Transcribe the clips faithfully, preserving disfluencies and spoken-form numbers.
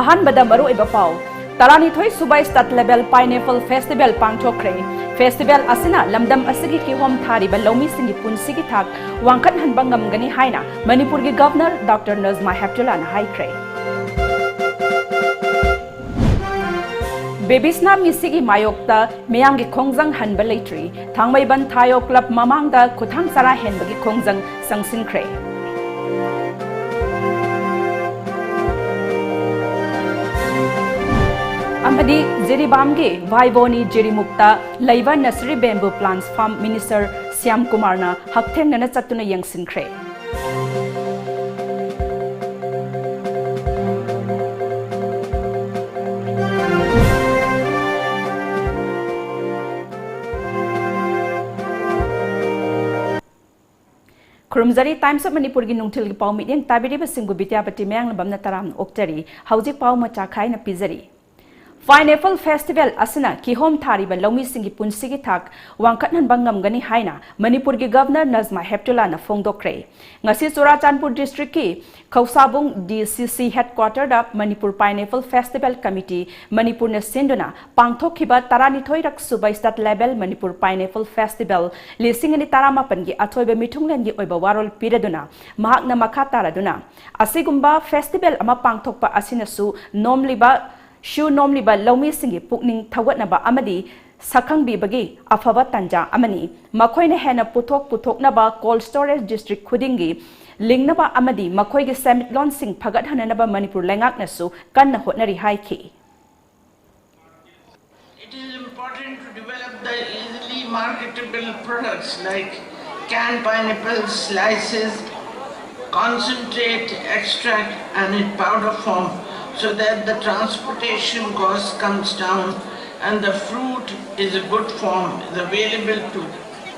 ꯑꯍꯥꯟꯕꯗ ꯃꯔꯨꯑꯣꯏꯕ ꯄꯥꯎ꯫ ꯇꯔꯥꯅꯤꯊꯣꯏ ꯁꯨꯕ State Level Pineapple Festival ꯄꯥꯡꯊꯣꯛꯈ꯭ꯔꯦ꯫ Festival ꯑꯁꯤꯅ ꯂꯝꯗꯝ ꯑꯁꯤꯒꯤ ꯀꯤꯍꯣꯝ ꯊꯥꯔꯤꯕ ꯂꯧꯃꯤꯁꯤꯡꯒꯤ ꯄꯨꯟꯁꯤꯒꯤ ꯊꯥꯛ ꯋꯥꯡꯈꯠꯍꯟꯕ ꯉꯝꯒꯅꯤ ꯍꯥꯏꯅ ꯃꯅꯤꯄꯨꯔꯒꯤ Governor Doctor Najma Heptullahꯅ ꯍꯥꯏꯈ꯭ꯔꯦ꯫ ꯕꯦꯕꯤꯁꯅꯥ ꯃꯤꯁꯤꯒꯤ ꯃꯥꯌꯣꯛꯇ ꯃꯤꯌꯥꯝꯒꯤ ꯈꯣꯡꯖꯪ ꯍꯟꯕ ꯂꯩꯇ꯭ꯔꯤ꯫ ꯊꯥꯡꯃꯩꯕꯟ ꯊꯥꯌꯣ club ꯃꯃꯥꯡꯗ ꯈꯨꯊꯥꯡ ꯆꯔꯥ ꯍꯦꯟꯕꯒꯤ ꯈꯣꯡꯖꯪ ꯆꯪꯁꯤꯟꯈ꯭ꯔꯦ꯫ ꯑꯃꯗꯤ ꯖꯤꯔꯤꯕꯥꯝꯒꯤ ꯚꯥꯏꯕꯣꯅꯤ ꯖꯤꯔꯤꯃꯨꯛꯇ ꯂꯩꯕ nursery bamboo plants farm Minister Shyam ꯀꯨꯃꯥꯔꯅ ꯍꯛꯊꯦꯡꯅꯅ ꯆꯠꯇꯨꯅ ꯌꯦꯡꯁꯤꯟꯈ꯭ꯔꯦ꯫ ꯈꯨꯔꯨꯝꯖꯔꯤ꯫ Times of ꯃꯅꯤꯄꯨꯔꯒꯤ ꯅꯨꯡꯊꯤꯜꯒꯤ ꯄꯥꯎ ꯃꯤꯠꯌꯦꯡ ꯇꯥꯕꯤꯔꯤꯕꯁꯤꯡꯕꯨ ꯕꯤꯗ꯭ꯌꯥꯄꯇꯤ ꯃꯌꯥꯡꯂꯝꯕꯝꯅ ꯇꯔꯥꯝꯅ ꯑꯣꯛꯆꯔꯤ꯫ ꯍꯧꯖꯤꯛ ꯄꯥꯎ ꯃꯆꯥ ꯈꯥꯏꯅ ꯄꯤꯖꯔꯤ꯫ Pineapple Festival ꯑꯁꯤꯅ ꯀꯤꯍꯣꯝ ꯊꯥꯔꯤꯕ ꯂꯧꯃꯤꯁꯤꯡꯒꯤ ꯄꯨꯟꯁꯤꯒꯤ ꯊꯥꯛ ꯋꯥꯡꯈꯠꯍꯟꯕ ꯉꯝꯒꯅꯤ ꯍꯥꯏꯅ ꯃꯅꯤꯄꯨꯔꯒꯤ Governor Najma Heptullahꯅ ꯐꯣꯡꯗꯣꯛꯈ꯭ꯔꯦ꯫ ꯉꯁꯤ Churachandpur districtꯀꯤ ꯈꯧꯁꯥꯕꯨꯡ D C C headquarterꯗ Manipur Pineapple Festival Committee ꯃꯅꯤꯄꯨꯔꯅ ꯁꯤꯟꯗꯨꯅ ꯄꯥꯡꯊꯣꯛꯈꯤꯕ ꯇꯔꯥꯅꯤꯊꯣꯏꯔꯛ ꯁꯨꯕ State Level Manipur Pineapple Festival ꯂꯤꯁꯤꯡ ꯑꯅꯤ ꯇꯔꯥꯃꯥꯄꯟꯒꯤ ꯑꯊꯣꯏꯕ ꯃꯤꯊꯨꯡꯂꯦꯟꯒꯤ ꯑꯣꯏꯕ ꯋꯥꯔꯣꯜ ꯄꯤꯔꯗꯨꯅ ꯃꯍꯥꯛꯅ ꯃꯈꯥ ꯇꯥꯔꯗꯨꯅ, ꯑꯁꯤꯒꯨꯝꯕ festival ꯑꯃ ꯄꯥꯡꯊꯣꯛꯄ ꯑꯁꯤꯅꯁꯨ ꯅꯣꯝꯂꯤꯕ ꯁꯨ ꯅꯣꯝꯂꯤꯕ ꯂꯧꯃꯤꯁꯤꯡꯒꯤ ꯄꯨꯛꯅꯤꯡ ꯊꯧꯒꯠꯅꯕ ꯑꯃꯗꯤ ꯁꯛꯈꯪꯕꯤꯕꯒꯤ ꯑꯐꯕ ꯇꯥꯟꯖꯥ ꯑꯃꯅꯤ꯫ ꯃꯈꯣꯏꯅ ꯍꯦꯟꯅ ꯄꯨꯊꯣꯛ ꯄꯨꯊꯣꯛꯅꯕ cold storage district ꯈꯨꯗꯤꯡꯒꯤ ꯂꯤꯡꯅꯕ ꯑꯃꯗꯤ ꯃꯈꯣꯏꯒꯤ ꯁꯦꯟꯃꯤꯠꯂꯣꯟꯁꯤꯡ ꯐꯒꯠꯍꯟꯅꯅꯕ ꯃꯅꯤꯄꯨꯔ ꯂꯩꯉꯥꯛꯅꯁꯨ ꯀꯟꯅ ꯍꯣꯠꯅꯔꯤ ꯍꯥꯏꯈꯤ꯫ It is important to develop the easily marketable products like canned pineapple slices, concentrate, extract, and in powder form so that the transportation cost comes down and the fruit is a good form is available to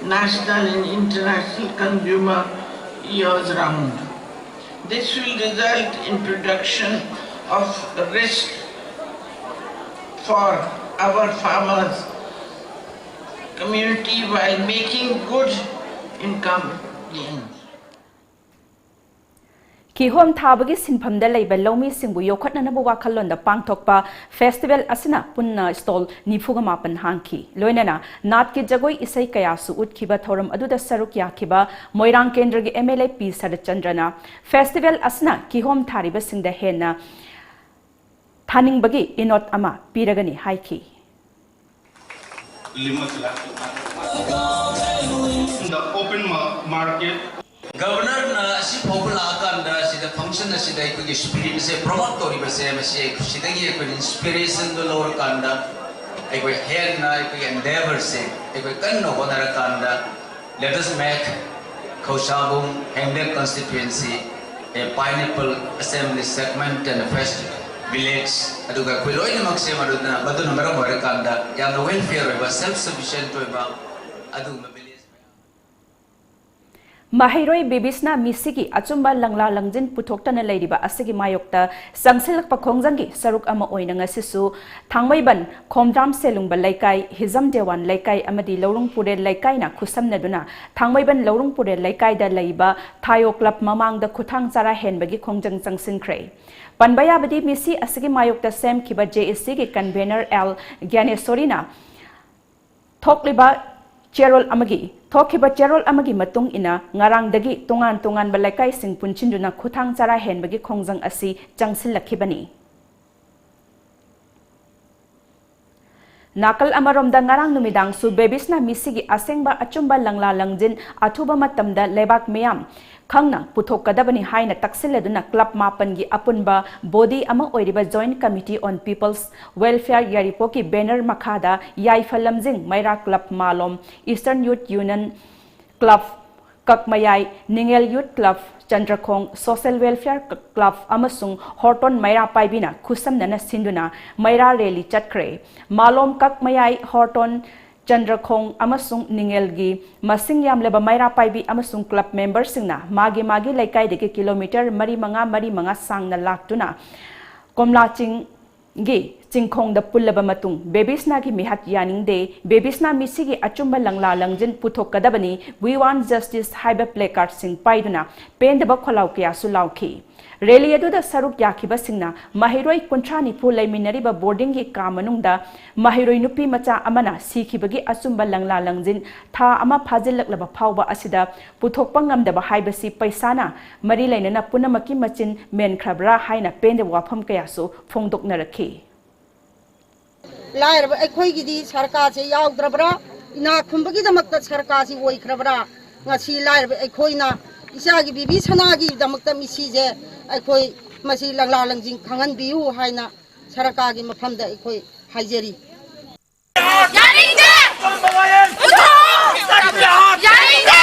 national and international consumer years round. This will result in production of risk for our farmers community while making good income gains. ꯀꯤꯍꯣꯝ ꯊꯥꯕꯒꯤ ꯁꯤꯟꯐꯝꯗ ꯂꯩꯕ ꯂꯧꯃꯤꯁꯤꯡꯕꯨ ꯌꯣꯛꯈꯠꯅꯅꯕ ꯋꯥꯈꯜꯂꯣꯟꯗ ꯄꯥꯡꯊꯣꯛꯄ festival ꯑꯁꯤꯅ ꯄꯨꯟꯅ stall ꯅꯤꯐꯨꯒ ꯃꯥꯄꯟ ꯍꯥꯡꯈꯤ꯫ ꯂꯣꯏꯅꯅ ꯅꯥꯠꯀꯤ ꯖꯒꯣꯏ ꯏꯁꯩ ꯀꯌꯥꯁꯨ ꯎꯠꯈꯤꯕ ꯊꯧꯔꯝ ꯑꯗꯨꯗ ꯁꯔꯨꯛ ꯌꯥꯈꯤꯕ ꯃꯣꯏꯔꯥꯡ ꯀꯦꯟꯗ꯭ꯔꯒꯤ ꯑꯦꯝ ꯑꯦꯜ ꯑꯦ ꯄꯤ ꯁꯔꯠꯆꯟꯗ꯭ꯔꯅ ꯐꯦꯁꯇꯤꯚꯦꯜ ꯑꯁꯤꯅ ꯀꯤꯍꯣꯝ ꯊꯥꯔꯤꯕꯁꯤꯡꯗ ꯍꯦꯟꯅ ꯊꯥꯅꯤꯡꯕꯒꯤ ꯏꯅꯣꯠ ꯑꯃ ꯄꯤꯔꯒꯅꯤ ꯍꯥꯏꯈꯤ꯫ The open ma- market. ꯒꯕꯔꯅꯔꯅ ꯑꯁꯤ ꯐꯥꯎꯕ ꯂꯥꯛꯑꯀꯥꯟꯗ ꯁꯤꯗ ꯐꯪꯁꯟ ꯑꯁꯤꯗ ꯑꯩꯈꯣꯏꯒꯤ ꯁ꯭ꯄꯤꯔꯤꯠ ꯑꯁꯦ ꯄ꯭ꯔꯣꯃꯣꯠ ꯇꯧꯔꯤꯕꯁꯦ, ꯃꯁꯤ ꯁꯤꯗꯒꯤ ꯑꯩꯈꯣꯏꯅ ꯏꯟꯁꯄꯤꯔꯦꯁꯟꯗꯣ ꯂꯧꯔꯀꯥꯟꯗ ꯑꯩꯈꯣꯏ ꯍꯦꯟꯅ ꯑꯩꯈꯣꯏꯒꯤ ꯑꯦꯟꯗꯦꯚꯔꯁꯦ ꯑꯩꯈꯣꯏ ꯀꯟꯅ ꯍꯣꯠꯅꯔꯀꯥꯟꯗ, let us make ꯈꯧꯁꯥꯕꯨꯝ ꯍꯦꯝꯂꯦꯠ constituency a pineapple assembly segment and a first village. ꯑꯗꯨꯒ ꯑꯩꯈꯣꯏ ꯂꯣꯏꯅꯃꯛꯁꯦ ꯃꯗꯨꯅ ꯃꯗꯨꯅ ꯃꯔꯝ ꯑꯣꯏꯔꯀꯥꯟꯗ ꯌꯥꯝꯅ welfare ꯑꯣꯏꯕ, self sufficient ꯑꯣꯏꯕ ꯑꯗꯨꯒꯨꯝꯕ village ꯃꯌꯥꯝ ꯃꯍꯩꯔꯣꯏ ꯕꯦꯕꯤꯁꯅ ꯃꯤꯁꯤꯒꯤ ꯑꯆꯨꯝꯕ ꯂꯪꯂꯥ ꯂꯪꯖꯤꯟ ꯄꯨꯊꯣꯛꯇꯅ ꯂꯩꯔꯤꯕ ꯑꯁꯤꯒꯤ ꯃꯥꯌꯣꯛꯇ ꯆꯪꯁꯤꯜꯂꯛꯄ ꯈꯣꯡꯖꯪꯒꯤ ꯁꯔꯨꯛ ꯑꯃ ꯑꯣꯏꯅ ꯉꯁꯤꯁꯨ ꯊꯥꯡꯃꯩꯕꯟ ꯈꯣꯝꯗ꯭ꯔꯥꯝ ꯁꯦꯂꯨꯡꯕ ꯂꯩꯀꯥꯏ, ꯍꯤꯖꯝ ꯗꯦꯋꯥꯟ ꯂꯩꯀꯥꯏ ꯑꯃꯗꯤ ꯂꯧꯔꯨꯡ ꯄꯨꯔꯦꯜ ꯂꯩꯀꯥꯏꯅ ꯈꯨꯠꯁꯝꯅꯗꯨꯅ ꯊꯥꯡꯃꯩꯕꯟ ꯂꯧꯔꯨꯡ ꯄꯨꯔꯦꯜ ꯂꯩꯀꯥꯏꯗ ꯂꯩꯕ ꯊꯥꯌꯣ ꯀ꯭ꯂꯕ ꯃꯃꯥꯡꯗ ꯈꯨꯊꯥꯡ ꯆꯔꯥ ꯍꯦꯟꯕꯒꯤ ꯈꯣꯡꯖꯪ ꯆꯪꯁꯤꯟꯈ꯭ꯔꯦ꯫ ꯄꯟꯕ ꯌꯥꯕꯗꯤ ꯃꯤꯁꯤ ꯑꯁꯤꯒꯤ ꯃꯥꯌꯣꯛꯇ ꯁꯦꯝꯈꯤꯕ J A C ꯒꯤ convener L ꯒ꯭ꯌꯥꯅꯦꯁꯣꯔꯤꯅ ꯊꯣꯛꯂꯤꯕ ꯆꯦꯔꯣꯜ ꯑꯃꯒꯤ, ꯊꯣꯛꯈꯤꯕ ꯆꯦꯔꯣꯜ ꯑꯃꯒꯤ ꯃꯇꯨꯡ ꯏꯟꯅ ꯉꯔꯥꯡꯗꯒꯤ ꯇꯣꯉꯥꯟ ꯇꯣꯉꯥꯟꯕ ꯂꯩꯀꯥꯏꯁꯤꯡ ꯄꯨꯟꯁꯤꯟꯗꯨꯅ ꯈꯨꯊꯥꯡ ꯆꯔꯥ ꯍꯦꯟꯕꯒꯤ ꯈꯣꯡꯖꯪ ꯑꯁꯤ ꯆꯪꯁꯤꯜꯂꯛꯈꯤꯕꯅꯤ꯫ ꯅꯥꯀꯜ ꯑꯃꯔꯣꯝꯗ ꯉꯔꯥꯡ ꯅꯨꯃꯤꯗꯥꯡꯁꯨ ꯕꯦꯕꯤꯁꯅ ꯃꯤꯁꯤꯒꯤ ꯑꯁꯦꯡꯕ ꯑꯆꯨꯝꯕ ꯂꯪꯂꯥ ꯂꯪꯖꯤꯟ ꯑꯊꯨꯕ ꯃꯇꯝꯗ ꯂꯩꯕꯥꯛ ꯃꯤꯌꯥꯝ ꯈꯪꯅ ꯄꯨꯊꯣꯛꯀꯗꯕꯅꯤ ꯍꯥꯏꯅ ꯇꯛꯁꯤꯜꯂꯗꯨꯅ ꯀ꯭ꯂꯕ ꯃꯥꯄꯟꯒꯤ ꯑꯄꯨꯟꯕ body ꯑꯃ ꯑꯣꯏꯔꯤꯕ Joint Committee on People's Welfare ꯌꯥꯏꯔꯤꯄꯣꯛꯀꯤ banner ꯃꯈꯥꯗ ꯌꯥꯏꯐ Lamjing Meira club Malom, Eastern Youth Union club Kakmayai, Ningel youth club Chandrakhong, Social Welfare club ꯑꯃꯁꯨꯡ ꯍꯣꯔꯇꯣꯟ ꯃꯩꯔꯥ ꯄꯥꯏꯕꯤꯅ ꯈꯨꯠꯁꯝꯅꯅ ꯁꯤꯟꯗꯨꯅ ꯃꯩꯔꯥ ꯔꯦꯂꯤ ꯆꯠꯈ꯭ꯔꯦ꯫ ꯃꯥꯂꯣꯝ ꯀꯛꯃꯌꯥꯏ, ꯍꯣꯔꯇꯣꯟ ꯆꯟꯗ꯭ꯔꯈꯣꯡ ꯑꯃꯁꯨꯡ ꯅꯤꯡꯉꯦꯜꯒꯤ ꯃꯁꯤꯡ ꯌꯥꯝꯂꯕ ꯃꯩꯔꯥ ꯄꯥꯏꯕꯤ ꯑꯃꯁꯨꯡ ꯀ꯭ꯂꯕ ꯃꯦꯝꯕꯔꯁꯤꯡꯅ ꯃꯥꯒꯤ ꯃꯥꯒꯤ ꯂꯩꯀꯥꯏꯗꯒꯤ ꯀꯤꯂꯣꯃꯤꯇꯔ ꯃꯔꯤ ꯃꯉꯥ, ꯃꯔꯤ ꯃꯉꯥ ꯁꯥꯡꯅ ꯂꯥꯛꯇꯨꯅ ꯀꯣꯝꯂꯥ ꯆꯤꯡꯒꯤ ꯆꯤꯡꯈꯣꯡꯗ ꯄꯨꯜꯂꯕ ꯃꯇꯨꯡ ꯕꯦꯕꯤꯁꯅꯥꯒꯤ ꯃꯤꯍꯥꯠ ꯌꯥꯅꯤꯡꯗꯦ, ꯕꯦꯕꯤꯁꯅꯥ ꯃꯤꯁꯤꯒꯤ ꯑꯆꯨꯝꯕ ꯂꯪꯂꯥ ꯂꯪꯖꯤꯟ ꯄꯨꯊꯣꯛꯀꯗꯕꯅꯤ, We want justice ꯍꯥꯏꯕ placardꯁꯤꯡ ꯄꯥꯏꯗꯨꯅ ꯄꯦꯟꯗꯕ ꯈꯣꯜꯂꯥꯎ ꯀꯌꯥꯁꯨ ꯂꯥꯎꯈꯤ꯫ ꯔꯦꯂꯤ ꯑꯗꯨꯗ ꯁꯔꯨꯛ ꯌꯥꯈꯤꯕꯁꯤꯡꯅ ꯃꯍꯩꯔꯣꯏ ꯀꯨꯟꯊ꯭ꯔꯥ ꯅꯤꯐꯨ ꯂꯩꯃꯤꯟꯅꯔꯤꯕ ꯕꯣꯔꯗꯤꯡꯒꯤ ꯀꯥ ꯃꯅꯨꯡꯗ ꯃꯍꯩꯔꯣꯏ ꯅꯨꯄꯤ ꯃꯆꯥ ꯑꯃꯅ ꯁꯤꯈꯤꯕꯒꯤ ꯑꯆꯨꯝꯕ ꯂꯪꯂꯥ ꯂꯪꯖꯤꯟ ꯊꯥ ꯑꯃ ꯐꯥꯖꯤꯜꯂꯛꯂꯕ ꯐꯥꯎꯕ ꯑꯁꯤꯗ ꯄꯨꯊꯣꯛꯄ ꯉꯝꯗꯕ ꯍꯥꯏꯕꯁꯤ ꯄꯩꯁꯥꯅ ꯃꯔꯤ ꯂꯩꯅꯅ ꯄꯨꯝꯅꯃꯛꯀꯤ ꯃꯆꯤꯟ ꯃꯦꯟꯈ꯭ꯔꯕ꯭ꯔꯥ ꯍꯥꯏꯅ ꯄꯦꯟꯗꯕ ꯋꯥꯐꯝ ꯀꯌꯥꯁꯨ ꯐꯣꯡꯗꯣꯛꯅꯔꯛꯈꯤ꯫ ꯂꯥꯏꯔꯕ ꯑꯩꯈꯣꯏꯒꯤꯗꯤ ꯁꯔꯀꯥꯔꯁꯦ ꯌꯥꯎꯗ꯭ꯔꯕ꯭ꯔꯥ? ꯏꯅꯥꯛ ꯈꯨꯟꯕꯒꯤꯗꯃꯛꯇ ꯁꯔꯀꯥꯔꯁꯤ ꯑꯣꯏꯈ꯭ꯔꯕ꯭ꯔꯥ? ꯉꯁꯤ ꯂꯥꯏꯔꯕ ꯑꯩꯈꯣꯏꯅ ꯏꯆꯥꯒꯤ ꯕꯤꯕꯤ ꯁꯅꯥꯒꯤꯗꯃꯛꯇ ꯃꯤꯁꯤꯁꯦ ꯑꯩꯈꯣꯏ ꯃꯁꯤ ꯂꯪꯂꯥ ꯂꯪꯖꯤꯡ ꯈꯪꯍꯟꯕꯤꯌꯨ ꯍꯥꯏꯅ ꯁꯔꯀꯥꯔꯒꯤ ꯃꯐꯝꯗ ꯑꯩꯈꯣꯏ ꯍꯥꯏꯖꯔꯤ꯫ ꯌꯥꯅꯤꯡꯗꯦ! ꯄꯨꯊꯣꯛꯑꯣ! ꯌꯥꯅꯤꯡꯗꯦ!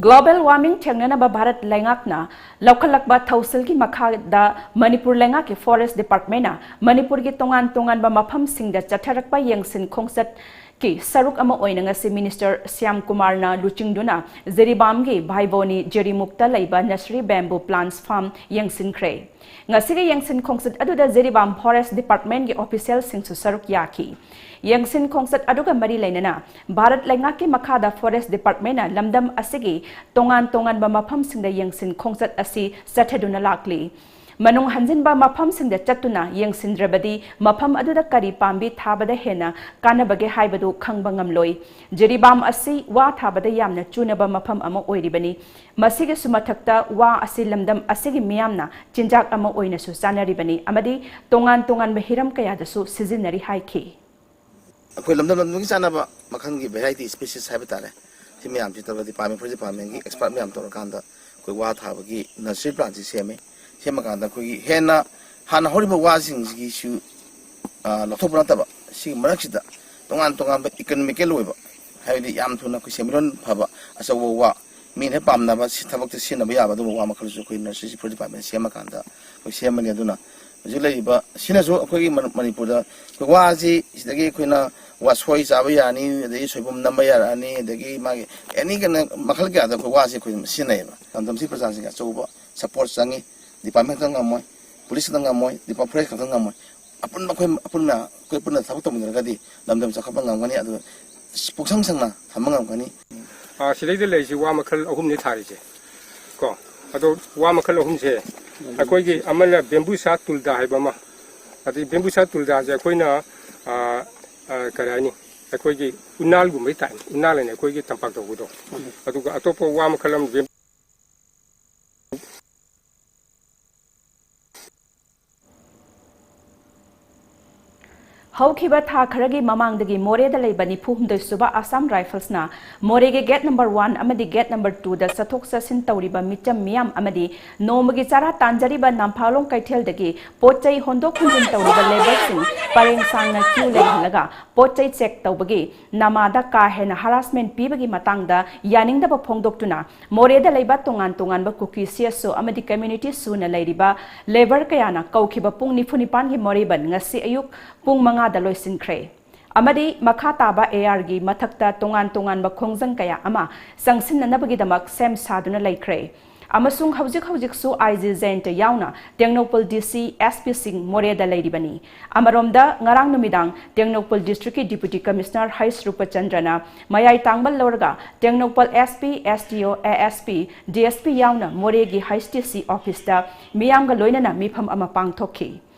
Global warming ꯊꯦꯡꯅꯅꯕ ꯚꯥꯔꯠ ꯂꯩꯉꯥꯛꯅ ꯂꯧꯈꯠꯂꯛꯄ ꯊꯧꯁꯤꯜꯒꯤ ꯃꯈꯥꯗ ꯃꯅꯤꯄꯨꯔ ꯂꯩꯉꯥꯛꯀꯤ Forest Departmentꯅ ꯃꯅꯤꯄꯨꯔꯒꯤ ꯇꯣꯉꯥꯟ ꯇꯣꯉꯥꯟꯕ ꯃꯐꯝꯁꯤꯡꯗ ꯆꯠꯊꯔꯛꯄ ꯌꯦꯡꯁꯤꯟ ꯈꯣꯡꯆꯠꯀꯤ ꯁꯔꯨꯛ ꯑꯃ ꯑꯣꯏꯅ ꯉꯁꯤ Minister ꯁ꯭ꯌꯥꯝ ꯀꯨꯃꯥꯔꯅ ꯂꯨꯆꯤꯡꯗꯨꯅ ꯖꯤꯔꯤꯕꯥꯝꯒꯤ ꯚꯥꯏꯕꯣꯅꯤ ꯖꯤꯔꯤꯃꯨꯛꯇ ꯂꯩꯕ Nursery Bamboo Plants Farm ꯌꯦꯡꯁꯤꯟꯈ꯭ꯔꯦ꯫ ꯉꯁꯤꯒꯤ ꯌꯦꯡꯁꯤꯟ ꯈꯣꯡꯆꯠ ꯑꯗꯨꯗ ꯖꯤꯔꯤꯕꯥꯝ Forest Departmentꯀꯤ officialꯁꯤꯡꯁꯨ ꯁꯔꯨꯛ ꯌꯥꯈꯤ꯫ ꯌꯦꯡꯁꯤꯟ ꯈꯣꯡꯆꯠ ꯑꯗꯨꯒ ꯃꯔꯤ ꯂꯩꯅꯅ ꯚꯥꯔꯠ ꯂꯩꯉꯥꯛꯀꯤ ꯃꯈꯥꯗ Forest Departmentꯅ ꯂꯝꯗꯝ ꯑꯁꯤꯒꯤ ꯇꯣꯉꯥꯟ ꯇꯣꯉꯥꯟꯕ ꯃꯐꯝꯁꯤꯡꯗ ꯌꯦꯡꯁꯤꯟ ꯈꯣꯡꯆꯠ ꯑꯁꯤ ꯆꯠꯊꯗꯨꯅ ꯂꯥꯛꯂꯤ꯫ ꯃꯅꯨꯡ ꯍꯟꯖꯤꯟꯕ ꯃꯐꯝꯁꯤꯡꯗ ꯆꯠꯇꯨꯅ ꯌꯦꯡꯁꯤꯟꯗ꯭ꯔꯕꯗꯤ ꯃꯐꯝ ꯑꯗꯨꯗ ꯀꯔꯤ ꯄꯥꯝꯕꯤ ꯊꯥꯕꯗ ꯍꯦꯟꯅ ꯀꯥꯟꯅꯕꯒꯦ ꯍꯥꯏꯕꯗꯨ ꯈꯪꯕ ꯉꯝꯂꯣꯏ꯫ ꯖꯤꯔꯤꯕꯥꯝ ꯑꯁꯤ ꯋꯥ ꯊꯥꯕꯗ ꯌꯥꯝꯅ ꯆꯨꯅꯕ ꯃꯐꯝ ꯑꯃ ꯑꯣꯏꯔꯤꯕꯅꯤ꯫ ꯃꯁꯤꯒꯤꯁꯨ ꯃꯊꯛꯇ ꯋꯥ ꯑꯁꯤ ꯂꯝꯗꯝ ꯑꯁꯤꯒꯤ ꯃꯤꯌꯥꯝꯅ ꯆꯤꯟꯖꯥꯛ ꯑꯃ ꯑꯣꯏꯅꯁꯨ ꯆꯥꯅꯔꯤꯕꯅꯤ ꯑꯃꯗꯤ ꯇꯣꯉꯥꯟ ꯇꯣꯉꯥꯟꯕ ꯍꯤꯔꯝ ꯀꯌꯥꯗꯁꯨ ꯁꯤꯖꯤꯟꯅꯔꯤ ꯍꯥꯏꯈꯤ꯫ ꯑꯩꯈꯣꯏ ꯂꯝꯗꯝ ꯂꯝꯗꯝꯒꯤ ꯆꯥꯅꯕ ꯃꯈꯜꯒꯤ variety species ꯍꯥꯏꯕ ꯇꯥꯔꯦ, ꯁꯤ ꯃꯌꯥꯝꯁꯤ ꯇꯧꯔꯒ department, forest departmentꯀꯤ expert ꯃꯌꯥꯝ ꯇꯧꯔꯀꯥꯟꯗ ꯑꯩꯈꯣꯏ ꯋꯥ ꯊꯥꯕꯒꯤ nursery plantꯁꯤ ꯁꯦꯝꯃꯤ꯫ ꯁꯦꯝꯃꯀꯥꯟꯗ ꯑꯩꯈꯣꯏꯒꯤ ꯍꯦꯟꯅ ꯍꯥꯟꯅ ꯍꯧꯔꯤꯕ ꯋꯥꯁꯤꯡꯁꯤꯒꯤꯁꯨ, ꯑ, ꯂꯧꯊꯣꯛꯄ ꯅꯠꯇꯕ, ꯁꯤꯒꯤ ꯃꯔꯛꯁꯤꯗ ꯇꯣꯉꯥꯟ ꯇꯣꯉꯥꯟꯕ economical ꯑꯣꯏꯕ, ꯍꯥꯏꯕꯗꯤ ꯌꯥꯝ ꯊꯨꯅ ꯑꯩꯈꯣꯏ ꯁꯦꯟꯃꯤꯠꯂꯣꯟ ꯐꯕ, ꯑꯆꯧꯕ ꯋꯥ, ꯃꯤꯅ ꯍꯦꯛ ꯄꯥꯝꯅꯕ, ꯁꯤ ꯊꯕꯛꯇ ꯁꯤꯖꯤꯟꯅꯕ ꯌꯥꯕ ꯑꯗꯨꯒꯨꯝꯕ ꯋꯥ ꯃꯈꯜꯁꯨ ꯑꯩꯈꯣꯏ nursery forest department ꯁꯦꯝꯃꯀꯥꯟꯗ ꯑꯩꯈꯣꯏ ꯁꯦꯝꯕꯅꯤ꯫ ꯑꯗꯨꯅ ꯍꯧꯖꯤꯛ ꯂꯩꯔꯤꯕ ꯁꯤꯅꯁꯨ ꯑꯩꯈꯣꯏꯒꯤ ꯃꯅꯤ-, ꯃꯅꯤꯄꯨꯔꯗ ꯑꯩꯈꯣꯏ ꯋꯥꯁꯤ ꯁꯤꯗꯒꯤ ꯑꯩꯈꯣꯏꯅ ꯋꯥꯁꯣꯏ ꯆꯥꯕ ꯌꯥꯔꯅꯤ, ꯑꯗꯒꯤ ꯁꯣꯏꯕꯨꯝ ꯅꯝꯕ ꯌꯥꯔꯛꯑꯅꯤ, ꯑꯗꯒꯤ ꯃꯥꯒꯤ any ꯀꯩꯅꯣ ꯃꯈꯜ ꯀꯌꯥꯗ ꯑꯩꯈꯣꯏ ꯋꯥꯁꯤ ꯑꯩꯈꯣꯏ ꯁꯤꯖꯤꯟꯅꯩꯌꯦꯕ꯫ ꯂꯝꯗꯝꯁꯤ ꯄ꯭ꯔꯖꯥꯁꯤꯡꯒꯤ ꯑꯆꯧꯕ ꯁꯄꯣꯔꯠ ꯆꯪꯉꯤ꯫ ꯗꯤꯄꯥꯔꯠꯃꯦꯟ ꯈꯛꯇꯪ ꯉꯝꯃꯣꯏ, ꯄꯨꯂꯤꯁ ꯈꯛꯇꯪ ꯉꯝꯃꯣꯏ, ꯗꯤꯄꯥꯔꯠ ꯐꯣꯔꯦꯁ ꯈꯛꯇꯪ ꯉꯝꯃꯣꯏ꯫ ꯑꯄꯨꯟꯕ ꯑꯩꯈꯣꯏ ꯑꯄꯨꯟꯅ ꯑꯩꯈꯣꯏ ꯄꯨꯟꯅ ꯊꯕꯛ ꯇꯧꯃꯤꯟꯅꯔꯒꯗꯤ ꯂꯝꯗꯝ ꯆꯥꯎꯈꯠꯄ ꯉꯝꯒꯅꯤ꯫ ꯑꯗꯨ ꯄꯨꯛꯁꯪ ꯁꯪꯅ ꯊꯝꯕ ꯉꯝꯒꯅꯤ꯫ ꯑꯥ, ꯁꯤꯗꯩꯗ ꯂꯩꯔꯤꯁꯤ ꯋꯥ ꯃꯈꯜ ꯑꯍꯨꯝꯅꯤ ꯊꯥꯔꯤꯁꯦ ꯀꯣ꯫ ꯑꯗꯣ ꯋꯥ ꯃꯈꯜ ꯑꯍꯨꯝꯁꯦ ꯑꯩꯈꯣꯏꯒꯤ ꯑꯃꯅ ꯕꯦꯝꯕꯨꯁꯥ ꯇꯨꯜꯗꯥ ꯍꯥꯏꯕ ꯑꯃ, ꯑꯗꯩ ꯕꯦꯝꯕꯨꯁꯥ ꯇꯨꯜꯗꯥꯁꯦ ꯑꯩꯈꯣꯏꯅ, ꯑꯥ, ꯑꯥ, ꯀꯔꯤ ꯍꯥꯏꯅꯤ, ꯑꯩꯈꯣꯏꯒꯤ ꯎꯅꯥꯜꯒꯨꯝꯕꯩ ꯇꯥꯏꯞ, ꯎꯅꯥꯜ ꯍꯥꯏꯅ ꯑꯩꯈꯣꯏꯒꯤ ꯇꯝꯄꯥꯛ ꯇꯧꯕꯗꯣ꯫ ꯑꯗꯨꯒ ꯑꯇꯣꯞꯄ ꯋꯥ ꯃꯈꯜ ꯑꯃ ꯕꯦꯝ- ꯍꯧꯈꯤꯕ ꯊꯥ ꯈꯔꯒꯤ ꯃꯃꯥꯡꯗꯒꯤ ꯃꯣꯔꯦꯗ ꯂꯩꯕ ꯅꯤꯐꯨ ꯍꯨꯝꯗꯣꯏ ꯁꯨꯕ ꯑꯁꯥꯝ ꯔꯥꯏꯐꯜꯁꯅ ꯃꯣꯔꯦꯒꯤ ꯒꯦꯠ ꯅꯝꯕꯔ ꯋꯥꯟ ꯑꯃꯗꯤ ꯒꯦꯠ ꯅꯝꯕꯔ ꯇꯨꯗ ꯆꯠꯊꯣꯛ ꯆꯠꯁꯤꯟ ꯇꯧꯔꯤꯕ ꯃꯤꯆꯝ ꯃꯤꯌꯥꯝ ꯑꯃꯗꯤ ꯅꯣꯡꯃꯒꯤ ꯆꯥꯔꯥ ꯇꯥꯟꯖꯔꯤꯕ ꯅꯝꯐꯥꯂꯣꯡ ꯀꯩꯊꯦꯜꯗꯒꯤ ꯄꯣꯠ ꯆꯩ ꯍꯣꯟꯗꯣꯛ ꯍꯣꯟꯖꯤꯟ ꯇꯧꯔꯤꯕ ꯂꯦꯕꯔꯁꯤꯡ ꯄꯔꯦꯡ ꯁꯥꯡꯅ ꯀ꯭ꯌꯨ ꯂꯦꯡꯍꯜꯂꯒ ꯄꯣꯠ ꯆꯩ ꯆꯦꯛ ꯇꯧꯕꯒꯤ ꯅꯃꯥꯗ ꯀꯥ ꯍꯦꯟꯅ ꯍꯔꯥꯁꯃꯦꯟ ꯄꯤꯕꯒꯤ ꯃꯇꯥꯡꯗ ꯌꯥꯅꯤꯡꯗꯕ ꯐꯣꯡꯗꯣꯛꯇꯨꯅ ꯃꯣꯔꯦꯗ ꯂꯩꯕ ꯇꯣꯉꯥꯟ ꯇꯣꯉꯥꯟꯕ ꯀꯨꯀꯤ ꯁꯤ ꯑꯦꯁ ꯑꯣ ꯑꯃꯗꯤ ꯀꯝꯃ꯭ꯌꯨꯅꯤꯇꯤ ꯁꯨꯅ ꯂꯩꯔꯤꯕ ꯂꯦꯕꯔ ꯀꯌꯥꯅ ꯀꯧꯈꯤꯕ ꯄꯨꯡ ꯅꯤꯐꯨ ꯅꯤꯄꯥꯟꯒꯤ ꯃꯣꯔꯦꯕꯟ ꯉꯁꯤ ꯑꯌꯨꯛ ꯄꯨꯡ ꯃꯉꯥꯗ ꯂꯣꯏꯁꯤꯟꯈ꯭ꯔꯦ꯫ ꯑꯃꯗꯤ ꯃꯈꯥ ꯇꯥꯕ ꯑꯦ ꯑꯥꯔꯒꯤ ꯃꯊꯛꯇ ꯇꯣꯉꯥꯟ ꯇꯣꯉꯥꯟꯕ ꯈꯣꯡꯖꯪ ꯀꯌꯥ ꯑꯃ ꯆꯪꯁꯤꯟꯅꯅꯕꯒꯤꯗꯃꯛ ꯁꯦꯝ ꯁꯥꯗꯨꯅ ꯂꯩꯈ꯭ꯔꯦ꯫ ꯑꯃꯁꯨꯡ ꯍꯧꯖꯤꯛ ꯍꯧꯖꯤꯛꯁꯨ ꯑꯥꯏ ꯖꯤ ꯖꯌꯟꯇ ꯌꯥꯎꯅ ꯇꯦꯡꯅꯧꯄꯜ ꯗꯤ ꯁꯤ, ꯑꯦꯁ ꯄꯤꯁꯤꯡ ꯃꯣꯔꯦꯗ ꯂꯩꯔꯤꯕꯅꯤ꯫ ꯑꯃꯔꯣꯝꯗ ꯉꯔꯥꯡ ꯅꯨꯃꯤꯗꯥꯡ ꯇꯦꯡꯅꯧꯄꯜ ꯗꯤꯁꯇ꯭ꯔꯤꯛꯀꯤ ꯗꯤꯄꯨꯇꯤ ꯀꯃꯤꯁꯅꯔ ꯍꯩꯁ ꯔꯨꯄꯆꯟꯗ꯭ꯔꯅ ꯃꯌꯥꯏ ꯇꯥꯡꯕ ꯂꯧꯔꯒ Tengnoupal S P, S D ꯑꯣ, A S P, D S P ꯌꯥꯎꯅ ꯃꯣꯔꯦꯒꯤ ꯍꯩꯁ ꯗꯤ ꯁꯤ ꯑꯣꯐꯤꯁꯇ ꯃꯤꯌꯥꯝꯒ ꯂꯣꯏꯅꯅ ꯃꯤꯐꯝ ꯑꯃ ꯄꯥꯡꯊꯣꯛꯈꯤ꯫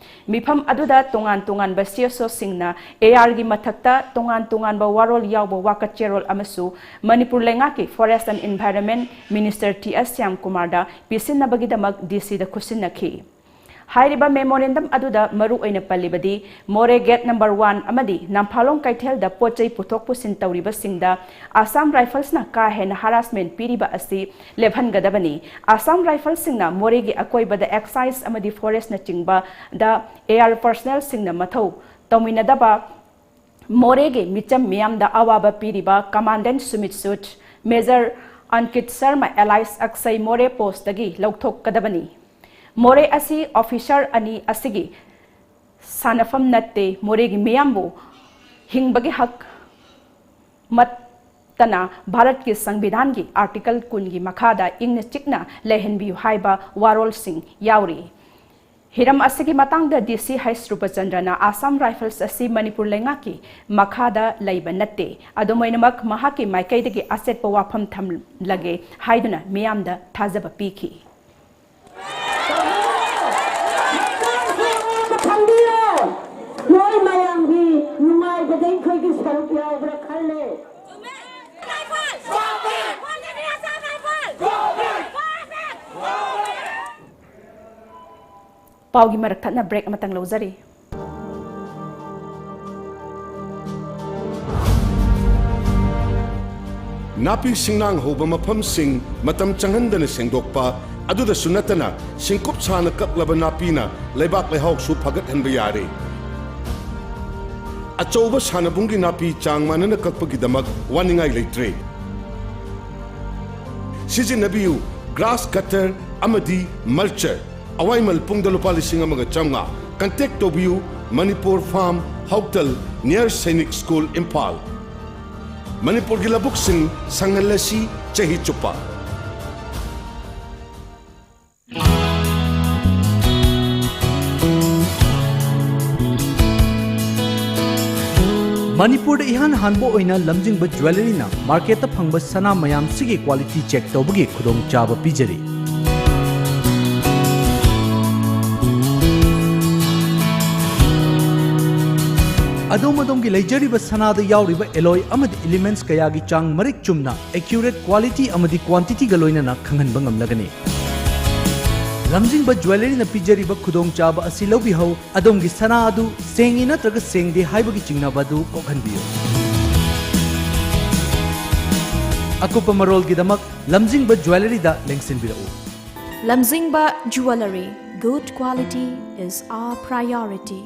ꯃꯤꯐꯝ ꯑꯗꯨꯗ ꯇꯣꯉꯥꯟ ꯇꯣꯉꯥꯟꯕ ꯁꯤ ꯑꯦꯁ ꯑꯣꯁꯤꯡꯅ ꯑꯦ ꯑꯥꯔꯒꯤ ꯃꯊꯛꯇ ꯇꯣꯉꯥꯟ ꯇꯣꯉꯥꯟꯕ ꯋꯥꯔꯣꯜ ꯌꯥꯎꯕ ꯋꯥꯀꯠꯆꯦꯔꯣꯜ ꯑꯃꯁꯨ ꯃꯅꯤꯄꯨꯔ ꯂꯩꯉꯥꯛꯀꯤ forest and environment minister T S ꯁ꯭ꯌꯥꯝꯀꯨꯃꯥꯔꯗ ꯄꯤꯁꯤꯟꯅꯕꯒꯤꯗꯃꯛ ꯗꯤ ꯁꯤꯗ ꯈꯨꯠꯁꯤꯟꯅꯈꯤ꯫ ꯍꯥꯏꯔꯤꯕ ꯃꯦꯃꯣꯔꯦꯟꯗꯝ ꯑꯗꯨꯗ ꯃꯔꯨ ꯑꯣꯏꯅ ꯄꯜꯂꯤꯕꯗꯤ ꯃꯣꯔꯦ ꯒꯦꯠ ꯅꯝꯕꯔ ꯋꯥꯟ ꯑꯃꯗꯤ ꯅꯝꯐꯥꯂꯣꯡ ꯀꯩꯊꯦꯜꯗ ꯄꯣꯠ ꯆꯩ ꯄꯨꯊꯣꯛ ꯄꯨꯁꯤꯟ ꯇꯧꯔꯤꯕꯁꯤꯡꯗ ꯑꯁꯥꯝ ꯔꯥꯏꯐꯜꯁꯅ ꯀꯥ ꯍꯦꯟꯅ ꯍꯔꯥꯁꯃꯦꯟ ꯄꯤꯔꯤꯕ ꯑꯁꯤ ꯂꯦꯞꯍꯟꯒꯗꯕꯅꯤ꯫ ꯑꯁꯥꯝ ꯔꯥꯏꯐꯜꯁꯤꯡꯅ ꯃꯣꯔꯦꯒꯤ ꯑꯀꯣꯏꯕꯗ ꯑꯦꯛꯁꯥꯏꯖ ꯑꯃꯗꯤ ꯐꯣꯔꯦꯁꯅꯆꯤꯡꯕꯗ ꯑꯦ ꯑꯥꯔ ꯄꯔꯁꯅꯦꯜꯁꯤꯡꯅ ꯃꯊꯧ ꯇꯧꯃꯤꯟꯅꯗꯕ ꯃꯣꯔꯦꯒꯤ ꯃꯤꯆꯝ ꯃꯤꯌꯥꯝꯗ ꯑꯋꯥꯕ ꯄꯤꯔꯤꯕ ꯀꯃꯥꯟꯗꯦꯟ ꯁꯨꯃꯤꯠ ꯁꯨꯠ, ꯃꯦꯖꯔ ꯑꯟꯀꯤꯠ ꯁꯔꯃ ꯑꯦꯂꯥꯏꯁ ꯑꯛꯁꯩ ꯃꯣꯔꯦ ꯄꯣꯁꯇꯒꯤ ꯂꯧꯊꯣꯛꯀꯗꯕꯅꯤ꯫ ꯃꯣꯔꯦ ꯑꯁꯤ ꯑꯣꯐꯤꯁꯔ ꯑꯅꯤ ꯑꯁꯤꯒꯤ ꯁꯥꯟꯅꯐꯝ ꯅꯠꯇꯦ꯫ ꯃꯣꯔꯦꯒꯤ ꯃꯤꯌꯥꯝꯕꯨ ꯍꯤꯡꯕꯒꯤ ꯍꯛ ꯃꯠ-, ꯅꯠꯇꯅ ꯚꯥꯔꯠꯀꯤ ꯁꯪꯕꯤꯙꯥꯟꯒꯤ ꯑꯥꯔꯇꯤꯀꯜ ꯀꯨꯟꯒꯤ ꯃꯈꯥꯗ ꯏꯪꯅ ꯆꯤꯛꯅ ꯂꯩꯍꯟꯕꯤꯌꯨ ꯍꯥꯏꯕ ꯋꯥꯔꯣꯜꯁꯤꯡ ꯌꯥꯎꯔꯤ꯫ ꯍꯤꯔꯝ ꯑꯁꯤꯒꯤ ꯃꯇꯥꯡꯗ ꯗꯤ ꯁꯤ ꯍꯩꯆ ꯔꯨꯄꯆꯟꯗ꯭ꯔꯅ ꯑꯁꯥꯝ ꯔꯥꯏꯐꯜꯁ ꯑꯁꯤ ꯃꯅꯤꯄꯨꯔ ꯂꯩꯉꯥꯛꯀꯤ ꯃꯈꯥꯗ ꯂꯩꯕ ꯅꯠꯇꯦ, ꯑꯗꯨꯝ ꯑꯣꯏꯅꯃꯛ ꯃꯍꯥꯛꯀꯤ ꯃꯥꯏꯀꯩꯗꯒꯤ ꯑꯆꯦꯠꯄ ꯋꯥꯐꯝ ꯊꯝꯂꯒꯦ ꯍꯥꯏꯗꯨꯅ ꯃꯤꯌꯥꯝꯗ ꯊꯥꯖꯕ ꯄꯤꯈꯤ꯫ ꯈꯪꯕꯤꯌꯣ, ꯅꯣꯏ ꯃꯌꯥꯝꯒꯤ ꯅꯨꯡꯉꯥꯏꯕꯗ ꯑꯩꯈꯣꯏꯒꯤ ꯁꯔꯨꯛ ꯌꯥꯎꯕ꯭ꯔꯥ ꯈꯜꯂꯦ꯫ ꯄꯥꯎꯒꯤ ꯃꯔꯛ ꯊꯠꯅ ꯕ꯭ꯔꯦꯛ ꯑꯃꯇꯪ ꯂꯧꯖꯔꯤ꯫ ꯅꯥꯄꯤ ꯁꯤꯡꯅꯥꯡ ꯍꯧꯕ ꯃꯐꯝꯁꯤꯡ ꯃꯇꯝ ꯆꯪꯍꯟꯗꯅ ꯁꯦꯡꯗꯣꯛꯄ, ꯑꯗꯨꯗꯁꯨ ꯅꯠꯇꯅ ꯁꯤꯡꯀꯨꯞ ꯁꯥꯅ ꯀꯛꯂꯕ ꯅꯥꯄꯤꯅ ꯂꯩꯕꯥꯛ ꯂꯩꯍꯥꯎꯁꯨ ꯐꯒꯠꯍꯟꯕ ꯌꯥꯔꯦ꯫ ꯑꯆꯧꯕ ꯁꯥꯟꯅꯕꯨꯡꯒꯤ ꯅꯥꯄꯤ ꯆꯥꯡ ꯃꯥꯟꯅꯅ ꯀꯛꯄꯒꯤꯗꯃꯛ ꯋꯥꯅꯤꯡꯉꯥꯏ ꯂꯩꯇ꯭ꯔꯦ꯫ ꯁꯤꯖꯤꯟꯅꯕꯤꯌꯨ ꯒ꯭ꯔꯥꯁ ꯀꯠꯇꯔ ꯑꯃꯗꯤ ꯃꯜꯆꯔ꯫ ꯑꯋꯥꯏꯃꯜ ꯄꯨꯡꯗ ꯂꯨꯄꯥ ꯂꯤꯁꯤꯡ ꯑꯃꯒ ꯆꯥꯝꯃꯉꯥ꯫ ꯀꯟꯇꯦꯛ ꯇꯧꯕꯤꯌꯨ Manipur farm, Houtal, near Sainik school, Imphal. ꯃꯅꯤꯄꯨꯔꯒꯤ ꯂꯧꯕꯨꯛꯁꯤꯡ ꯁꯪꯍꯜꯂꯁꯤ ꯆꯍꯤ ꯆꯨꯞꯄ꯫ ꯃꯅꯤꯄꯨꯔꯗ ꯏꯍꯥꯟ ꯍꯥꯟꯕ ꯑꯣꯏꯅ ꯂꯝꯖꯤꯡꯕ ꯖ꯭ꯋꯦꯂꯔꯤꯅ ꯃꯥꯔꯀꯦꯠꯇ ꯐꯪꯕ ꯁꯅꯥ ꯃꯌꯥꯝꯁꯤꯒꯤ ꯀ꯭ꯋꯥꯂꯤꯇꯤ ꯆꯦꯛ ꯇꯧꯕꯒꯤ ꯈꯨꯗꯣꯡꯆꯥꯕ ꯄꯤꯖꯔꯤ꯫ ꯑꯗꯣꯝ ꯑꯗꯣꯝꯒꯤ ꯂꯩꯖꯔꯤꯕ ꯁꯅꯥꯗ ꯌꯥꯎꯔꯤꯕ ꯑꯦꯂꯣꯏ ꯑꯃꯗꯤ ꯏꯂꯤꯃꯦꯟꯠꯁ ꯀꯌꯥꯒꯤ ꯆꯥꯡ ꯃꯔꯤꯛ ꯆꯨꯝꯅ, ꯑꯦꯀ꯭ꯌꯨꯔꯦꯠ ꯀ꯭ꯋꯥꯂꯤꯇꯤ ꯑꯃꯗꯤ ꯀ꯭ꯋꯥꯟꯇꯤꯇꯤꯒ ꯂꯣꯏꯅꯅ ꯈꯪꯍꯟꯕ ꯉꯝꯂꯒꯅꯤ꯫ ꯂꯝꯖꯤꯡꯕ ꯖ꯭ꯋꯦꯂꯔꯤꯅ ꯄꯤꯖꯔꯤꯕ ꯈꯨꯗꯣꯡꯆꯥꯕ ꯑꯁꯤ ꯂꯧꯕꯤꯍꯧ꯫ ꯑꯗꯣꯝꯒꯤ ꯁꯅꯥ ꯑꯗꯨ ꯁꯦꯡꯉꯤ ꯅꯠꯇ꯭ꯔꯒ ꯁꯦꯡꯗꯦ ꯍꯥꯏꯕꯒꯤ ꯆꯤꯡꯅꯕ ꯑꯗꯨ ꯀꯣꯛꯍꯟꯕꯤꯌꯨ꯫ ꯑꯀꯨꯞꯄ ꯃꯔꯣꯜꯒꯤꯗꯃꯛ ꯂꯝꯖꯤꯡꯕ ꯖ꯭ꯋꯦꯂꯔꯤꯗ ꯂꯦꯡꯁꯤꯟꯕꯤꯔꯛꯎ꯫ Lamzingba Jewellery, good quality is our priority.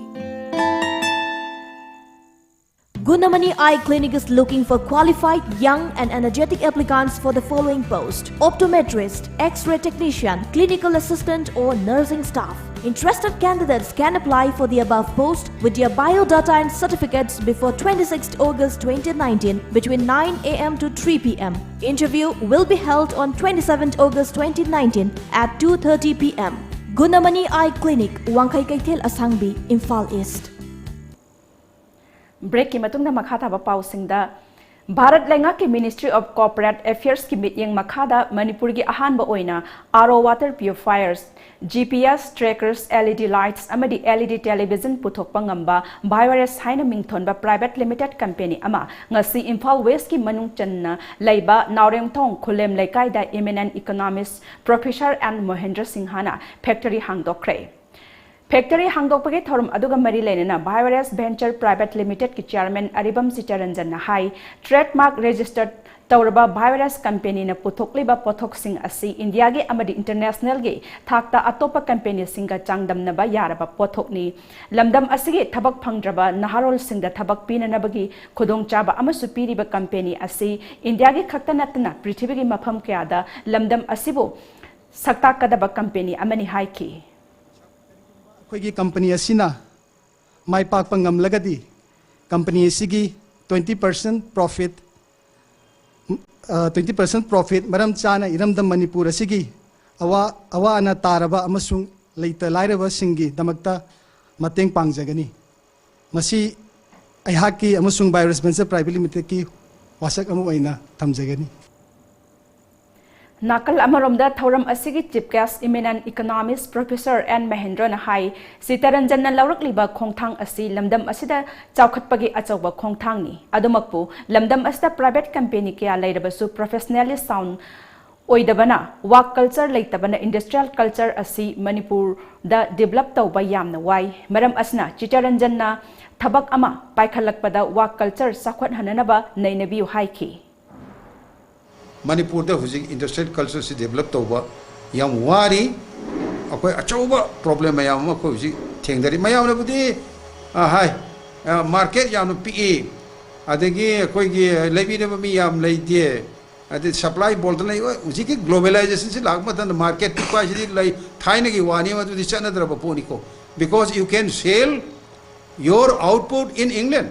Gunamani Eye Clinic is looking for qualified, young and energetic applicants for the following post: optometrist, X-ray technician, clinical assistant or nursing staff. Interested candidates can apply for the above post with their biodata and certificates before twenty-sixth August twenty nineteen between nine a m to three p m. Interview will be held on twenty-seventh August twenty nineteen at two thirty p m. Gunamani Eye Clinic, Wangkhai Keithel Asangbi, Imphal East. Breakꯀꯤ ꯃꯇꯨꯡꯗ ꯃꯈꯥ ꯇꯥꯕ ꯄꯥꯎꯁꯤꯡꯗ, ꯚꯥꯔꯠ ꯂꯩꯉꯥꯛꯀꯤ Ministry of Corporate Affairsꯀꯤ ꯃꯤꯠꯌꯦꯡ ꯃꯈꯥꯗ ꯃꯅꯤꯄꯨꯔꯒꯤ ꯑꯍꯥꯟꯕ ꯑꯣꯏꯅ R O water purifiers, G P S trackers, L E D lights ꯑꯃꯗꯤ L E D television ꯄꯨꯊꯣꯛꯄ ꯉꯝꯕ ꯚꯥꯏꯋꯥꯔꯦꯁ ꯍꯥꯏꯅ ꯃꯤꯡꯊꯣꯟꯕ private limited company ꯑꯃ ꯉꯁꯤ ꯏꯝꯐꯥꯜ Westꯀꯤ ꯃꯅꯨꯡ ꯆꯟꯅ ꯂꯩꯕ ꯅꯥꯎꯔꯦꯝꯊꯣꯡ ꯈꯨꯂꯦꯝ ꯂꯩꯀꯥꯏꯗ eminent economist Professor N ꯃꯣꯍꯦꯟꯗ꯭ꯔ ꯁꯤꯡꯍꯅ factory ꯍꯥꯡꯗꯣꯛꯈ꯭ꯔꯦ꯫ Factory ꯍꯥꯡꯗꯣꯛꯄꯒꯤ ꯊꯧꯔꯝ ꯑꯗꯨꯒ ꯃꯔꯤ ꯂꯩꯅꯅ ꯚꯥꯏꯋꯥꯔꯦꯁ Venture Private Limitedꯀꯤ chairman ꯑꯔꯤꯕꯝ ꯆꯤꯇꯔꯟꯖꯟꯅ ꯍꯥꯏ, trademark registered ꯇꯧꯔꯕ ꯚꯥꯏꯋꯥꯔꯦꯁ companyꯅ ꯄꯨꯊꯣꯛꯂꯤꯕ ꯄꯣꯠꯊꯣꯛꯁꯤꯡ ꯑꯁꯤ ꯏꯟꯗꯤꯌꯥꯒꯤ ꯑꯃꯗꯤ internationalꯒꯤ ꯊꯥꯛꯇ ꯑꯇꯣꯞꯄ companyꯁꯤꯡꯒ ꯆꯥꯡꯗꯝꯅꯕ ꯌꯥꯔꯕ ꯄꯣꯠꯊꯣꯛꯅꯤ꯫ ꯂꯝꯗꯝ ꯑꯁꯤꯒꯤ ꯊꯕꯛ ꯐꯪꯗ꯭ꯔꯕ ꯅꯍꯥꯔꯣꯜꯁꯤꯡꯗ ꯊꯕꯛ ꯄꯤꯅꯅꯕꯒꯤ ꯈꯨꯗꯣꯡꯆꯥꯕ ꯑꯃꯁꯨ ꯄꯤꯔꯤꯕ company ꯑꯁꯤ ꯏꯟꯗꯤꯌꯥꯒꯤ ꯈꯛꯇ ꯅꯠꯇꯅ ꯄ꯭ꯔꯤꯊꯤꯕꯤꯒꯤ ꯃꯐꯝ ꯀꯌꯥꯗ ꯂꯝꯗꯝ ꯑꯁꯤꯕꯨ ꯁꯛꯇꯥꯛꯀꯗꯕ company ꯑꯃꯅꯤ ꯍꯥꯏꯈꯤ꯫ ꯑꯩꯈꯣꯏꯒꯤ company ꯑꯁꯤꯅ ꯃꯥꯏ ꯄꯥꯛꯄ ꯉꯝꯂꯒꯗꯤ company ꯑꯁꯤꯒꯤ twenty percent profit, ꯑ, twenty percent profit ꯃꯔꯝ ꯆꯥꯅ ꯏꯔꯝꯗꯝ ꯃꯅꯤꯄꯨꯔ ꯑꯁꯤꯒꯤ ꯑꯋꯥ, ꯑꯋꯥ ꯑꯅꯥ ꯇꯥꯔꯕ ꯑꯃꯁꯨꯡ ꯂꯩꯇ ꯂꯥꯏꯔꯕꯁꯤꯡꯒꯤꯗꯃꯛꯇ ꯃꯇꯦꯡ ꯄꯥꯡꯖꯒꯅꯤ꯫ ꯃꯁꯤ ꯑꯩꯍꯥꯛꯀꯤ ꯑꯃꯁꯨꯡ Virus Venture Private Limitedꯀꯤ ꯋꯥꯁꯛ ꯑꯃ ꯑꯣꯏꯅ ꯊꯝꯖꯒꯅꯤ꯫ ꯅꯥꯀꯜ ꯑꯃꯔꯣꯝꯗ ꯊꯧꯔꯝ ꯑꯁꯤꯒꯤ chief guest eminent economist Professor N ꯃꯍꯦꯟꯗ꯭ꯔꯅ ꯍꯥꯏ, ꯁꯤꯇꯔꯟꯖꯟꯅ ꯂꯧꯔꯛꯂꯤꯕ ꯈꯣꯡꯊꯥꯡ ꯑꯁꯤ ꯂꯝꯗꯝ ꯑꯁꯤꯗ ꯆꯥꯎꯈꯠꯄꯒꯤ ꯑꯆꯧꯕ ꯈꯣꯡꯊꯥꯡꯅꯤ꯫ ꯑꯗꯨꯃꯛꯄꯨ ꯂꯝꯗꯝ ꯑꯁꯤꯗ private company ꯀꯌꯥ ꯂꯩꯔꯕꯁꯨ professionally sound ꯑꯣꯏꯗꯕꯅ, work culture ꯂꯩꯇꯕꯅ industrial culture ꯑꯁꯤ ꯃꯅꯤꯄꯨꯔꯗ develop ꯇꯧꯕ ꯌꯥꯝꯅ ꯋꯥꯏ꯫ ꯃꯔꯝ ꯑꯁꯤꯅ ꯆꯤꯇꯔꯟꯖꯟꯅ ꯊꯕꯛ ꯑꯃ ꯄꯥꯏꯈꯠꯂꯛꯄꯗ work culture ꯆꯥꯎꯈꯠꯍꯟꯅꯅꯕ ꯅꯩꯅꯕꯤꯌꯨ ꯍꯥꯏꯈꯤ꯫ ꯃꯅꯤꯄꯨꯔꯗ ꯍꯧꯖꯤꯛ industrial cultureꯁꯤ develop ꯇꯧꯕ ꯌꯥꯝ ꯋꯥꯔꯤ꯫ ꯑꯩꯈꯣꯏ ꯑꯆꯧꯕ problem ꯃꯌꯥꯝ ꯑꯃ ꯑꯩꯈꯣꯏ ꯍꯧꯖꯤꯛ ꯊꯦꯡꯅꯔꯤ꯫ ꯃꯌꯥꯝꯅꯕꯨꯗꯤ, ꯑ, ꯍꯥꯏ, ꯑ, market ꯌꯥꯝꯅ ꯄꯤꯛꯏ, ꯑꯗꯒꯤ ꯑꯩꯈꯣꯏꯒꯤ ꯂꯩꯕꯤꯅꯕ ꯃꯤ ꯌꯥꯝ ꯂꯩꯇꯦ, ꯑꯗꯩ ꯁꯄ꯭ꯂꯥꯏ ꯕꯣꯜꯗ ꯂꯩ꯫ ꯍꯣꯏ, ꯍꯧꯖꯤꯛꯀꯤ ꯒ꯭ꯂꯣꯕꯦꯂꯥꯏꯖꯦꯁꯟꯁꯤ ꯂꯥꯛꯄ ꯃꯇꯝꯗ ꯃꯥꯔꯀꯦꯠ ꯄꯤꯛꯄ ꯍꯥꯏꯁꯤꯗꯤ ꯂꯩ, ꯊꯥꯏꯅꯒꯤ ꯋꯥꯅꯤ, ꯃꯗꯨꯗꯤ ꯆꯠꯅꯗ꯭ꯔꯕ ꯄꯣꯠꯅꯤꯀꯣ꯫ Because you can sell your output in England.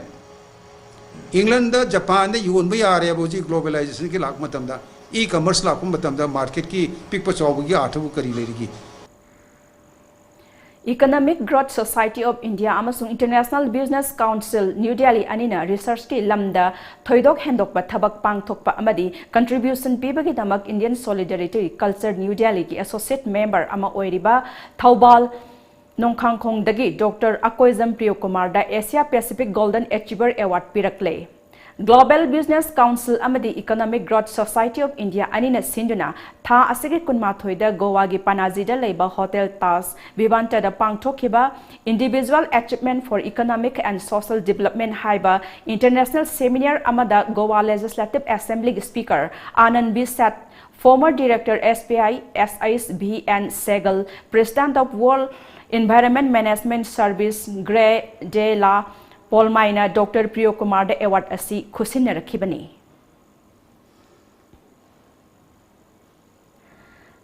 England, ꯖꯄꯥꯟꯗ ꯌꯣꯟꯕ ꯌꯥꯔꯦꯕ ꯍꯧꯖꯤꯛ ꯒ꯭ꯂꯣꯕꯦꯂꯥꯏꯖꯦꯁꯟꯒꯤ ꯂꯥꯛꯄ ꯃꯇꯝꯗ, ꯏ ꯀꯃꯔꯁ ꯂꯥꯛꯄ ꯃꯇꯝꯗ ꯃꯥꯔꯀꯦꯠꯀꯤ ꯄꯤꯛꯄ ꯆꯥꯎꯕꯒꯤ ꯑꯥꯔꯊꯕꯨ ꯀꯔꯤ ꯂꯩꯔꯤꯒꯦ? Economic Growth Society of India ꯑꯃꯁꯨꯡ International Business Council, New Delhi ꯑꯅꯤꯅ ꯔꯤꯁꯔꯆꯀꯤ ꯂꯝꯗ ꯊꯣꯏꯗꯣꯛ ꯍꯦꯟꯗꯣꯛꯄ ꯊꯕꯛ ꯄꯥꯡꯊꯣꯛꯄ ꯑꯃꯗꯤ ꯀꯟꯇ꯭ꯔꯤꯕ꯭ꯌꯨꯁꯟ ꯄꯤꯕꯒꯤꯗꯃꯛ Indian Solidarity Culture, New Delhi ꯒꯤ ꯑꯦꯁꯣꯁꯤꯌꯦꯠ ꯃꯦꯝꯕꯔ ꯑꯃ ꯑꯣꯏꯔꯤꯕ ꯊꯧꯕꯥꯜ ꯅꯣꯡꯈꯥꯡꯈꯣꯡꯗꯒꯤ ꯗꯣꯛꯇꯔ ꯑꯀꯣꯏꯖꯝ ꯄ꯭ꯔꯤꯌꯣꯀꯨꯃꯥꯔꯗ Asia Pacific Golden Achiever Award ꯄꯤꯔꯛꯂꯦ꯫ Global Business Council ꯑꯃꯗꯤ Economic Growth Society of India ꯑꯅꯤꯅ ꯁꯤꯟꯗꯨꯅ ꯊꯥ ꯑꯁꯤꯒꯤ ꯀꯨꯟꯃꯥꯊꯣꯏꯗ ꯒꯣꯋꯥꯒꯤ ꯄꯅꯥꯖꯤꯗ ꯂꯩꯕ ꯍꯣꯇꯦꯜ ꯇꯥꯖ ꯚꯤꯚꯥꯟꯇꯗ ꯄꯥꯡꯊꯣꯛꯈꯤꯕ Individual Achievement for Economic and Social Development ꯍꯥꯏꯕ ꯏꯟꯇꯔꯅꯦꯁꯅꯦꯜ ꯁꯦꯃꯤꯅꯥꯔ ꯑꯃꯗ ꯒꯣꯋꯥ ꯂꯦꯖꯤꯁꯂꯦꯇꯤꯚ ꯑꯦꯁꯦꯝꯕ꯭ꯂꯤꯒꯤ speaker Anand B Sheth, former director S B I, S H B N Sehgal, President of World Environment Management Service, Gre de la Palmaina doctor ꯄ꯭ꯔꯤꯌꯣꯀꯨꯃꯥꯔꯗ award ꯑꯁꯤ ꯈꯨꯠꯁꯤꯟꯅꯔꯛꯈꯤꯕꯅꯤ꯫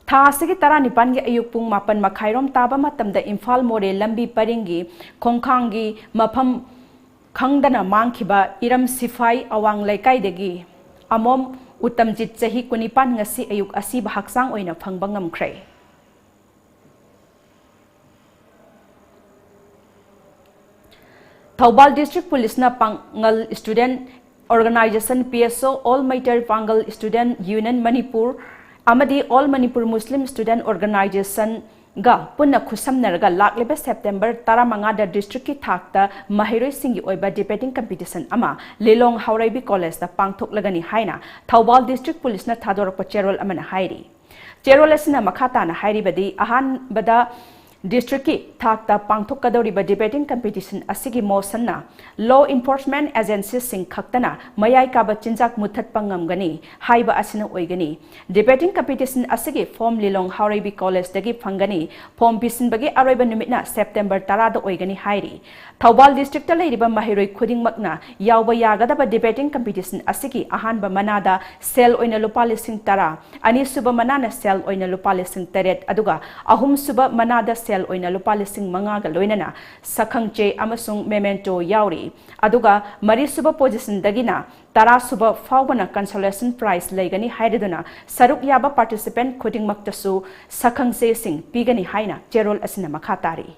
ꯊꯥ ꯑꯁꯤꯒꯤ ꯇꯔꯥꯅꯤꯄꯥꯟꯒꯤ ꯑꯌꯨꯛ ꯄꯨꯡ ꯃꯥꯄꯟ ꯃꯈꯥꯏꯔꯣꯝ ꯇꯥꯕ ꯃꯇꯝꯗ ꯏꯝꯐꯥꯜ ꯃꯣꯔꯦ ꯂꯝꯕꯤ ꯄꯔꯤꯡꯒꯤ ꯈꯣꯡꯈꯥꯡꯒꯤ ꯃꯐꯝ ꯈꯪꯗꯅ ꯃꯥꯡꯈꯤꯕ ꯏꯔꯝ ꯁꯤꯐꯥꯏ ꯑꯋꯥꯡ ꯂꯩꯀꯥꯏꯗꯒꯤ ꯑꯃꯣꯝ ꯎꯇꯝꯖꯤꯠ ꯆꯍꯤ ꯀꯨꯟꯅꯤꯄꯥꯟ ꯉꯁꯤ ꯑꯌꯨꯛ ꯑꯁꯤꯕ ꯍꯛꯆꯥꯡ ꯑꯣꯏꯅ ꯐꯪꯕ ꯉꯝꯈ꯭ꯔꯦ꯫ ꯊꯧꯕꯥꯜ ꯗꯤꯁꯇ꯭ꯔꯤꯛ ꯄꯨꯂꯤꯁꯅ Pangal student organisation, P S O, All Meitei Pangal Student Union Manipur ꯑꯃꯗꯤ All Manipur Muslim Student Organization ꯒ ꯄꯨꯟꯅ ꯈꯨꯠꯁꯝꯅꯔꯒ ꯂꯥꯛꯂꯤꯕ ꯁꯦꯞꯇꯦꯝꯕꯔ ꯇꯔꯥꯃꯉꯥꯗ ꯗꯤꯁꯇ꯭ꯔꯤꯛꯀꯤ ꯊꯥꯛꯇ ꯃꯍꯩꯔꯣꯏꯁꯤꯡꯒꯤ ꯑꯣꯏꯕ ꯗꯤꯕꯦꯇꯤꯡ ꯀꯝꯄꯤꯇꯤꯁꯟ ꯑꯃ ꯂꯤꯂꯣꯡ ꯍꯥꯎꯔꯩꯕꯤ ꯀꯣꯂꯦꯖꯇ ꯄꯥꯡꯊꯣꯛꯂꯒꯅꯤ ꯍꯥꯏꯅ ꯊꯧꯕꯥꯜ ꯗꯤꯁꯇ꯭ꯔꯤꯛ ꯄꯨꯂꯤꯁꯅ ꯊꯥꯗꯣꯔꯛꯄ ꯆꯦꯔꯣꯜ ꯑꯃꯅ ꯍꯥꯏꯔꯤ꯫ ꯆꯦꯔꯣꯜ ꯑꯁꯤꯅ ꯃꯈꯥ ꯇꯥꯅ ꯍꯥꯏꯔꯤꯕꯗꯤ, ꯑꯍꯥꯟꯕꯗ Districtꯀꯤ ꯊꯥꯛꯇ ꯄꯥꯡꯊꯣꯛꯀꯗꯧꯔꯤꯕ debating competition ꯑꯁꯤꯒꯤ motionꯅ law enforcement agencyꯁꯤꯡ ꯈꯛꯇꯅ ꯃꯌꯥꯏ ꯀꯥꯕ ꯆꯤꯟꯖꯥꯛ ꯃꯨꯠꯊꯠꯄ ꯉꯝꯒꯅꯤ ꯍꯥꯏꯕ ꯑꯁꯤꯅ ꯑꯣꯏꯒꯅꯤ꯫ Debating competition ꯑꯁꯤꯒꯤ form ꯂꯤꯂꯣꯡ ꯍꯥꯎꯔꯩꯕꯤ collegeꯗꯒꯤ ꯐꯪꯒꯅꯤ꯫ Form ꯄꯤꯁꯤꯟꯕꯒꯤ ꯑꯔꯣꯏꯕ ꯅꯨꯃꯤꯠꯅ September ꯇꯔꯥꯗ ꯑꯣꯏꯒꯅꯤ ꯍꯥꯏꯔꯤ꯫ ꯊꯧꯕꯥꯜ districtꯇ ꯂꯩꯔꯤꯕ ꯃꯍꯩꯔꯣꯏ ꯈꯨꯗꯤꯡꯃꯛꯅ ꯌꯥꯎꯕ ꯌꯥꯒꯗꯕ debating competition ꯑꯁꯤꯒꯤ ꯑꯍꯥꯟꯕ ꯃꯅꯥꯗ ꯁꯦꯜ ꯑꯣꯏꯅ ꯂꯨꯄꯥ ꯂꯤꯁꯤꯡ ꯇꯔꯥ, ꯑꯅꯤꯁꯨꯕ ꯃꯅꯥꯅ ꯁꯦꯜ ꯑꯣꯏꯅ ꯂꯨꯄꯥ ꯂꯤꯁꯤꯡ ꯇꯔꯦꯠ, ꯑꯗꯨꯒ ꯑꯍꯨꯝꯁꯨꯕ ꯃꯅꯥꯗ ꯁꯦꯜ ꯑꯣꯏꯅ ꯂꯨꯄꯥ ꯂꯤꯁꯤꯡ ꯃꯉꯥꯒ ꯂꯣꯏꯅꯅ ꯁꯛꯈꯪꯆꯦ ꯑꯃꯁꯨꯡ memento ꯌꯥꯎꯔꯤ꯫ ꯑꯗꯨꯒ ꯃꯔꯤꯁꯨꯕ positionꯗꯒꯤꯅ ꯇꯔꯥꯁꯨꯕ ꯐꯥꯎꯕꯅ consolation prize ꯂꯩꯒꯅꯤ ꯍꯥꯏꯔꯗꯨꯅ ꯁꯔꯨꯛ ꯌꯥꯕ participant ꯈꯨꯗꯤꯡꯃꯛꯇꯁꯨ ꯁꯛꯈꯪꯆꯦꯁꯤꯡ ꯄꯤꯒꯅꯤ ꯍꯥꯏꯅ ꯆꯦꯔꯣꯜ ꯑꯁꯤꯅ ꯃꯈꯥ ꯇꯥꯔꯤ꯫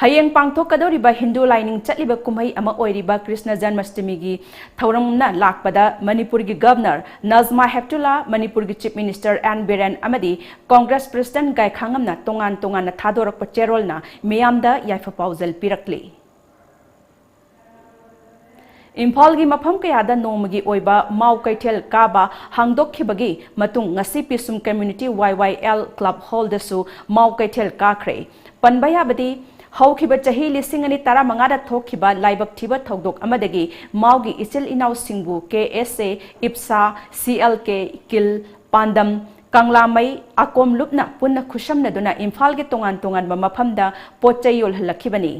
ꯍꯌꯦꯡ ꯄꯥꯡꯊꯣꯛꯀꯗꯧꯔꯤꯕ ꯍꯤꯟꯗꯨ ꯂꯥꯏꯅꯤꯡ ꯆꯠꯂꯤꯕ ꯀꯨꯝꯍꯩ ꯑꯃ ꯑꯣꯏꯔꯤꯕ ꯀ꯭ꯔꯤꯁꯅ ꯖꯟꯃꯁꯇꯃꯤꯒꯤ ꯊꯧꯔꯝꯅ ꯂꯥꯛꯄꯗ ꯃꯅꯤꯄꯨꯔꯒꯤ Governor ꯅꯖꯃꯥ ꯍꯦꯞꯇꯨꯂꯥ, ꯃꯅꯤꯄꯨꯔꯒꯤ Chief Minister ꯑꯦꯟ ꯕꯤꯔꯦꯟ ꯑꯃꯗꯤ Congress President ꯒꯥꯏꯈꯥꯉꯝꯅ ꯇꯣꯉꯥꯟ ꯇꯣꯉꯥꯟꯅ ꯊꯥꯗꯣꯔꯛꯄ ꯆꯦꯔꯣꯜꯅ ꯃꯤꯌꯥꯝꯗ ꯌꯥꯏꯐ ꯄꯥꯎꯖꯦꯜ ꯄꯤꯔꯛꯂꯤ꯫ ꯏꯝꯐꯥꯜꯒꯤ ꯃꯐꯝ ꯀꯌꯥꯗ ꯅꯣꯡꯃꯒꯤ ꯑꯣꯏꯕ ꯃꯥꯎ ꯀꯩꯊꯦꯜ ꯀꯥꯕ ꯍꯥꯡꯗꯣꯛꯈꯤꯕꯒꯤ ꯃꯇꯨꯡ ꯉꯁꯤ ꯄꯤꯁꯨꯝ Community ꯋꯥꯏ ꯋꯥꯏ ꯑꯦꯜ Club Hallꯗꯁꯨ ꯃꯥꯎ ꯀꯩꯊꯦꯜ ꯀꯥꯈ꯭ꯔꯦ꯫ ꯄꯟꯕ ꯌꯥꯕꯗꯤ, ꯍꯧꯈꯤꯕ ꯆꯍꯤ ꯂꯤꯁꯤꯡ ꯑꯅꯤ ꯇꯔꯥꯃꯉꯥꯗ ꯊꯣꯛꯈꯤꯕ ꯂꯥꯏꯕꯛ ꯊꯤꯕ ꯊꯧꯗꯣꯛ ꯑꯃꯗꯒꯤ ꯃꯥꯎꯒꯤ ꯏꯆꯤꯜ ꯏꯅꯥꯎꯁꯤꯡꯕꯨ ꯀꯦ ꯑꯦꯁ ꯑꯦ, ꯏꯞꯁꯥ, ꯁꯤ ꯑꯦꯜ ꯀꯦ, ꯀꯤꯜ, ꯄꯥꯟꯗꯝ, ꯀꯪꯂꯥꯃꯩ, ꯑꯀꯣꯝ ꯂꯨꯞꯅ ꯄꯨꯟꯅ ꯈꯨꯠꯁꯝꯅꯗꯨꯅ ꯏꯝꯐꯥꯜꯒꯤ ꯇꯣꯉꯥꯟ ꯇꯣꯉꯥꯟꯕ ꯃꯐꯝꯗ ꯄꯣꯠ ꯆꯩ ꯌꯣꯜꯍꯜꯂꯛꯈꯤꯕꯅꯤ꯫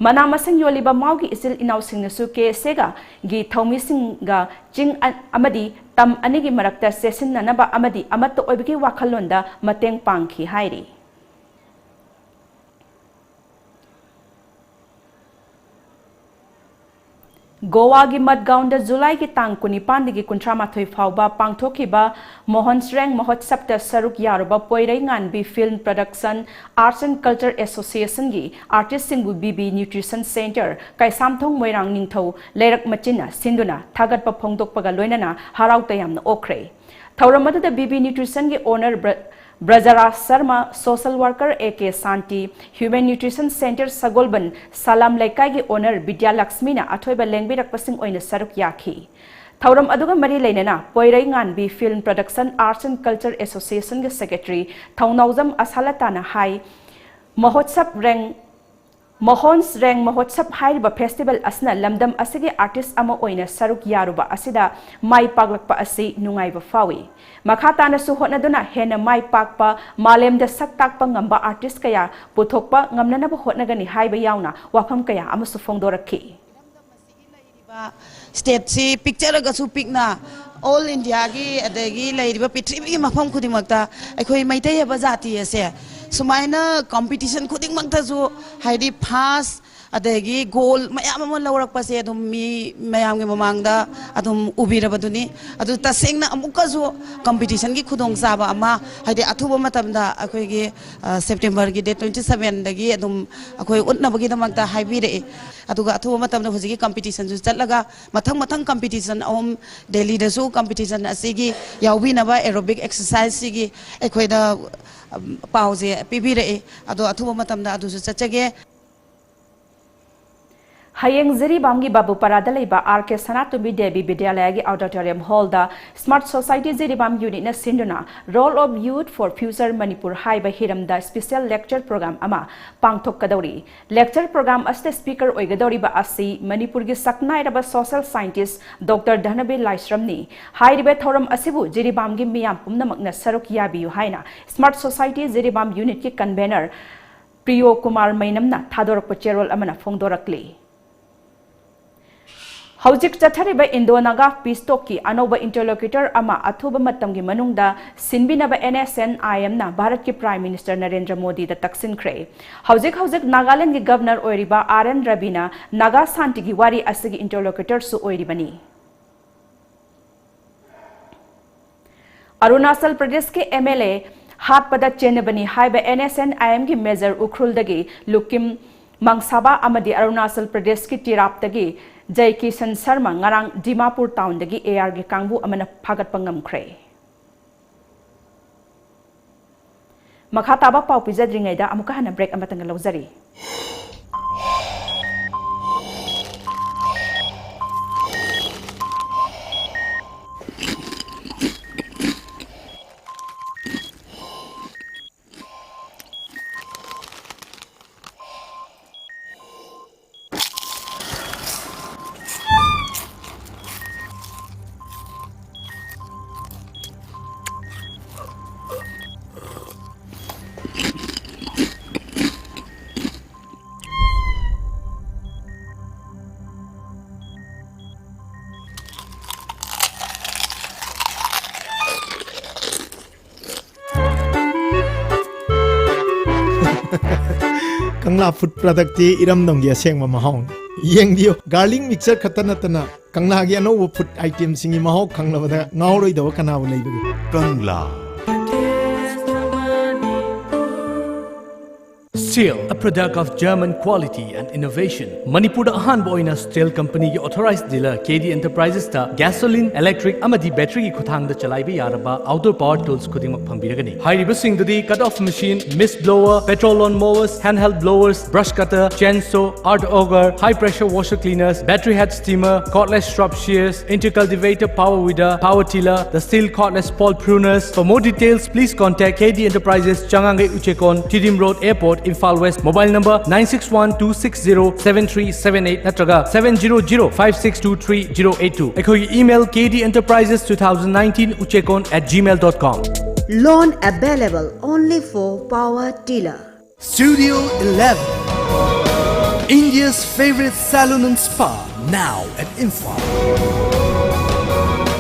ꯃꯅꯥ ꯃꯁꯤꯡ ꯌꯣꯜꯂꯤꯕ ꯃꯥꯎꯒꯤ ꯏꯆꯤꯜ ꯏꯅꯥꯎꯁꯤꯡꯅꯁꯨ ꯀꯦ ꯑꯦꯁ ꯑꯦꯒꯤ ꯊꯧꯃꯤꯁꯤꯡꯒ ꯆꯤꯡ ꯑ-, ꯑꯃꯗꯤ ꯇꯝ ꯑꯅꯤꯒꯤ ꯃꯔꯛꯇ ꯆꯦꯁꯤꯟꯅꯅꯕ ꯑꯃꯗꯤ ꯑꯃꯠꯇ ꯑꯣꯏꯕꯒꯤ ꯋꯥꯈꯜꯂꯣꯟꯗ ꯃꯇꯦꯡ ꯄꯥꯡꯈꯤ ꯍꯥꯏꯔꯤ꯫ ꯒꯣꯋꯥꯒꯤ ꯃꯠꯒꯥꯎꯟꯗ ꯖꯨꯂꯥꯏꯒꯤ ꯇꯥꯡ ꯀꯨꯟꯅꯤꯄꯥꯟꯗꯒꯤ ꯀꯨꯟꯊ꯭ꯔꯥꯃꯥꯊꯣꯏ ꯐꯥꯎꯕ ꯄꯥꯡꯊꯣꯛꯈꯤꯕ ꯃꯣꯍꯟ ꯁ꯭ꯔꯦꯡ ꯃꯍꯣꯠꯁꯕꯇ ꯁꯔꯨꯛ ꯌꯥꯔꯨꯕ Poireinganbi Film Production Arts and Culture Associationꯒꯤ artistꯁꯤꯡꯕꯨ B B Nutrition Centre, Keisamthong Moirang Ningthou ꯂꯩꯔꯛ ꯃꯆꯤꯟꯅ ꯁꯤꯟꯗꯨꯅ ꯊꯥꯒꯠꯄ ꯐꯣꯡꯗꯣꯛꯄꯒ ꯂꯣꯏꯅꯅ ꯍꯔꯥꯎ ꯇꯌꯥꯝꯅ ꯑꯣꯛꯈ꯭ꯔꯦ꯫ ꯊꯧꯔꯝ ꯑꯗꯨꯗ ꯕꯤ ꯕꯤ Nutritionꯒꯤ owner ꯕ꯭ꯔ-, Brajraj Sharma, social worker A K Shanti, Human Nutrition Centre Sagolband Salam ꯂꯩꯀꯥꯏꯒꯤ owner ꯕꯤꯗ꯭ꯌꯥ ꯂꯛꯁꯃꯤꯅ ꯑꯊꯣꯏꯕ ꯂꯦꯡꯕꯤꯔꯛꯄꯁꯤꯡ ꯑꯣꯏꯅ ꯁꯔꯨꯛ ꯌꯥꯈꯤ꯫ ꯊꯧꯔꯝ ꯑꯗꯨꯒ ꯃꯔꯤ ꯂꯩꯅꯅ ꯄꯣꯏꯔꯩ ꯉꯥꯟꯕꯤ Film Production Arts and Culture Association ꯒꯤ Secretary ꯊꯧꯅꯥꯎꯖꯝ ꯑꯁꯥꯂꯇꯥꯅ ꯍꯥꯏ, ꯃꯍꯣꯠꯁꯕ ꯔꯦꯡ ꯃꯍꯣꯟꯁ ꯔꯦꯡ ꯃꯍꯣꯠꯁꯕ ꯍꯥꯏꯔꯤꯕ festival ꯑꯁꯤꯅ ꯂꯝꯗꯝ ꯑꯁꯤꯒꯤ artist ꯑꯃ ꯑꯣꯏꯅ ꯁꯔꯨꯛ ꯌꯥꯔꯨꯕ ꯑꯁꯤꯗ ꯃꯥꯏ ꯄꯥꯛꯂꯛꯄ ꯑꯁꯤ ꯅꯨꯡꯉꯥꯏꯕ ꯐꯥꯎꯏ꯫ ꯃꯈꯥ ꯇꯥꯅꯁꯨ ꯍꯣꯠꯅꯗꯨꯅ ꯍꯦꯟꯅ ꯃꯥꯏ ꯄꯥꯛꯄ, ꯃꯥꯂꯦꯝꯗ ꯁꯛ ꯇꯥꯛꯄ ꯉꯝꯕ artist ꯀꯌꯥ ꯄꯨꯊꯣꯛꯄ ꯉꯝꯅꯅꯕ ꯍꯣꯠꯅꯒꯅꯤ ꯍꯥꯏꯕ ꯌꯥꯎꯅ ꯋꯥꯐꯝ ꯀꯌꯥ ꯑꯃꯁꯨ ꯐꯣꯡꯗꯣꯔꯛꯈꯤ꯫ ꯁ꯭ꯇꯦꯠꯁꯤ ꯄꯤꯛꯆꯔꯒꯁꯨ ꯄꯤꯛꯅ ꯑꯣꯜ ꯏꯟꯗꯤꯌꯥꯒꯤ ꯑꯗꯒꯤ ꯂꯩꯔꯤꯕ ꯄ꯭ꯔꯤꯊꯤꯕꯤꯒꯤ ꯃꯐꯝ ꯈꯨꯗꯤꯡꯃꯛꯇ ꯑꯩꯈꯣꯏ ꯃꯩꯇꯩ ꯍꯥꯏꯕ ꯖꯥꯇꯤ ꯑꯁꯦ ꯁꯨꯃꯥꯏꯅ ꯀꯝꯄꯤꯇꯤꯁꯟ ꯈꯨꯗꯤꯡꯃꯛꯇꯁꯨ ꯍꯥꯏꯗꯤ ꯐꯥꯔꯁ ꯑꯗꯒꯤ ꯒꯣꯜ ꯃꯌꯥꯝ ꯑꯃ ꯂꯧꯔꯛꯄꯁꯦ ꯑꯗꯨꯝ ꯃꯤ ꯃꯌꯥꯝꯒꯤ ꯃꯃꯥꯡꯗ ꯑꯗꯨꯝ ꯎꯕꯤꯔꯕꯗꯨꯅꯤ꯫ ꯑꯗꯨ ꯇꯁꯦꯡꯅ ꯑꯃꯨꯛꯀꯁꯨ ꯀꯝꯄꯤꯇꯤꯁꯟꯒꯤ ꯈꯨꯗꯣꯡꯆꯥꯕ ꯑꯃ ꯍꯥꯏꯗꯤ ꯑꯊꯨꯕ ꯃꯇꯝꯗ ꯑꯩꯈꯣꯏꯒꯤ ꯁꯦꯞꯇꯦꯝꯕꯔꯒꯤ ꯗꯦꯠ ꯇ꯭ꯋꯦꯟꯇꯤ ꯁꯕꯦꯟꯗꯒꯤ ꯑꯗꯨꯝ ꯑꯩꯈꯣꯏ ꯎꯠꯅꯕꯒꯤꯗꯃꯛꯇ ꯍꯥꯏꯕꯤꯔꯛꯏ꯫ ꯑꯗꯨꯒ ꯑꯊꯨꯕ ꯃꯇꯝꯗ ꯍꯧꯖꯤꯛꯀꯤ ꯀꯝꯄꯤꯇꯤꯁꯟꯁꯨ ꯆꯠꯂꯒ ꯃꯊꯪ ꯃꯊꯪ ꯀꯝꯄꯤꯇꯤꯁꯟ ꯑꯍꯨꯝ ꯗꯦꯜꯂꯤꯗꯁꯨ ꯀꯝꯄꯤꯇꯤꯁꯟ ꯑꯁꯤꯒꯤ ꯌꯥꯎꯕꯤꯅꯕ ꯑꯦꯔꯣꯕꯤꯛ ꯑꯦꯛꯁꯔꯁꯥꯏꯖꯁꯤꯒꯤ ꯑꯩꯈꯣꯏꯗ ꯄꯥꯎꯁꯦ ꯄꯤꯕꯤꯔꯛꯏ꯫ ꯑꯗꯣ ꯑꯊꯨꯕ ꯃꯇꯝꯗ ꯑꯗꯨꯁꯨ ꯆꯠꯆꯒꯦ꯫ ꯍꯌꯦꯡ ꯖꯤꯔꯤꯕꯥꯝꯒꯤ ꯕꯥꯕꯨꯄꯥꯔꯥꯗ ꯂꯩꯕ ꯑꯥꯔ ꯀꯦ ꯁꯅꯥꯇꯣꯝꯕꯤ ꯗꯦꯕꯤ ꯕꯤꯗ꯭ꯌꯥꯂꯌꯒꯤ ꯑꯣꯗꯤꯇꯣꯔꯤꯌꯝ ꯍꯣꯜꯗ Smart Society ꯖꯤꯔꯤꯕꯥꯝ ꯌꯨꯅꯤꯠꯅ ꯁꯤꯟꯗꯨꯅ Role of Youth for Future Manipur ꯍꯥꯏꯕ ꯍꯤꯔꯝꯗ special lecture program ꯑꯃ ꯄꯥꯡꯊꯣꯛꯀꯗꯧꯔꯤ꯫ Lecture program ꯑꯁꯤꯗ speaker ꯑꯣꯏꯒꯗꯧꯔꯤꯕ ꯑꯁꯤ ꯃꯅꯤꯄꯨꯔꯒꯤ ꯁꯛꯅꯥꯏꯔꯕ social scientist ꯗꯣꯛꯇꯔ ꯙꯅꯕꯤꯔ ꯂꯥꯏꯁ꯭ꯔꯝꯅꯤ꯫ ꯍꯥꯏꯔꯤꯕ ꯊꯧꯔꯝ ꯑꯁꯤꯕꯨ ꯖꯤꯔꯤꯕꯥꯝꯒꯤ ꯃꯤꯌꯥꯝ ꯄꯨꯝꯅꯃꯛꯅ ꯁꯔꯨꯛ ꯌꯥꯕꯤꯌꯨ ꯍꯥꯏꯅ Smart Society Jiribam ꯌꯨꯅꯤꯠꯀꯤ convener ꯄ꯭ꯔꯤꯌꯣ Kumar ꯃꯩꯅꯝꯅ ꯊꯥꯗꯣꯔꯛꯄ ꯆꯦꯔꯣꯜ ꯑꯃꯅ ꯐꯣꯡꯗꯣꯔꯛꯂꯤ꯫ ꯍꯧꯖꯤꯛ ꯆꯠꯊꯔꯤꯕ ꯏꯟꯗꯣ ꯅꯥꯒꯥ ꯄꯤꯁ ꯇꯣꯛꯀꯤ ꯑꯅꯧꯕ interlocutor ꯑꯃ ꯑꯊꯨꯕ ꯃꯇꯝꯒꯤ ꯃꯅꯨꯡꯗ ꯁꯤꯟꯕꯤꯅꯕ NSNIM ꯅ ꯚꯥꯔꯠꯀꯤ Prime Minister ꯅꯔꯦꯟꯗ꯭ꯔ ꯃꯣꯗꯤꯗ ꯇꯛꯁꯤꯟꯈ꯭ꯔꯦ꯫ ꯍꯧꯖꯤꯛ ꯍꯧꯖꯤꯛ ꯅꯥꯒꯥꯂꯦꯟꯗꯒꯤ Governor ꯑꯣꯏꯔꯤꯕ R N ꯔꯕꯤꯅ ꯅꯥꯒꯥ ꯁꯥꯟꯇꯤꯒꯤ ꯋꯥꯔꯤ ꯑꯁꯤꯒꯤ interlocutor ꯁꯨ ꯑꯣꯏꯔꯤꯕꯅꯤ꯫ ꯑꯔꯨꯅꯥꯆꯜ ꯄ꯭ꯔꯗꯦꯁꯀꯤ MLA ꯍꯥꯠꯄꯗ ꯆꯦꯟꯅꯕꯅꯤ ꯍꯥꯏꯕ NSNIM ꯒꯤ major ꯎꯈ꯭ꯔꯨꯜꯗꯒꯤ ꯂꯨꯀꯤꯝ ꯃꯪꯁꯥꯕꯥ ꯑꯃꯗꯤ ꯑꯔꯨꯅꯥꯆꯜ ꯄ꯭ꯔꯗꯦꯁꯀꯤ ꯇꯤꯔꯥꯞꯇꯒꯤ ꯖꯩ ꯀꯤꯁꯟ ꯁꯔꯃ ꯉꯔꯥꯡ ꯗꯤꯃꯥꯄꯨꯔ ꯇꯥꯎꯟꯗꯒꯤ AR ꯒꯤ ꯀꯥꯡꯕꯨ ꯑꯃꯅ ꯐꯥꯒꯠꯄ ꯉꯝꯈ꯭ꯔꯦ꯫ ꯃꯈꯥ ꯇꯥꯕ ꯄꯥꯎ ꯄꯤꯖꯗ꯭ꯔꯤꯉꯩꯗ ꯑꯃꯨꯛꯀ ꯍꯟꯅ break ꯑꯃꯇꯪꯒ ꯂꯧꯖꯔꯤ꯫ ꯀꯪꯂꯥ ꯐꯨꯗ ꯄ꯭ꯔꯗꯛꯇꯤ ꯏꯔꯝꯗꯝꯒꯤ ꯑꯁꯦꯡꯕ ꯃꯍꯥꯎꯅꯤ꯫ ꯌꯦꯡꯕꯤꯌꯨ, ꯒꯥꯔꯂꯤꯛ ꯃꯤꯛꯆꯔ ꯈꯛꯇ ꯅꯠꯇꯅ ꯀꯪꯂꯥꯒꯤ ꯑꯅꯧꯕ ꯐꯨꯗ ꯑꯥꯏꯇꯦꯝꯁꯤꯡꯒꯤ ꯃꯍꯥꯎ ꯈꯪꯂꯕꯗ ꯉꯥꯎꯔꯣꯏꯗꯕ ꯀꯅꯥꯕꯨ ꯂꯩꯕꯒꯦ? ꯀꯪꯂꯥ꯫ Steel, a product of German quality and innovation. ꯃꯅꯤꯄꯨꯔꯗ ꯑꯍꯥꯟꯕ ꯑꯣꯏꯅ ꯁ꯭ꯇꯤꯜ ꯀꯝꯄꯅꯤꯒꯤ ꯑꯣꯊꯣꯔꯥꯏꯖ ꯗꯤꯂꯔ ꯀꯦ ꯗꯤ ꯑꯦꯟꯇꯔꯄ꯭ꯔꯥꯏꯖꯦꯁꯇ ꯒꯦꯁꯣꯂꯤꯟ, ꯏꯂꯦꯛꯇ꯭ꯔꯤꯛ ꯑꯃꯗꯤ ꯕꯦꯇ꯭ꯔꯤꯒꯤ ꯈꯨꯠꯊꯥꯡꯗ ꯆꯂꯥꯏꯕ ꯌꯥꯔꯕ ꯑꯥꯎꯠꯗꯣꯔ ꯄꯥꯋꯔ ꯇꯨꯜꯁ ꯈꯨꯗꯤꯡꯃꯛ ꯐꯪꯕꯤꯔꯒꯅꯤ꯫ ꯍꯥꯏꯔꯤꯕꯁꯤꯡꯗꯨꯗꯤ cut off machine, mist blower, petrol lawn mowers, hand held blowers, brush cutter, chain saw, earth auger, high pressure washer cleaners, battery hedge trimmer, cordless shrub shears, intercultivator, power weeder, power tiller, ꯗ Stihl cordless pole pruners. For more details, please contact K D enterprises, Changangei Uchekon, Tiddim road, airport, Imphal west. Mobile number nine six one two six zero seven three seven eight ꯅꯠꯇ꯭ꯔꯒ seven zero zero five six two three zero eight two꯫ ꯑꯩꯈꯣꯏꯒꯤ email, K D Enterprises two thousand nineteen Uchekon at gmail dot com. Loan available only for power tiller. Studio eleven, India's favorite salon and spa, now at Imphal.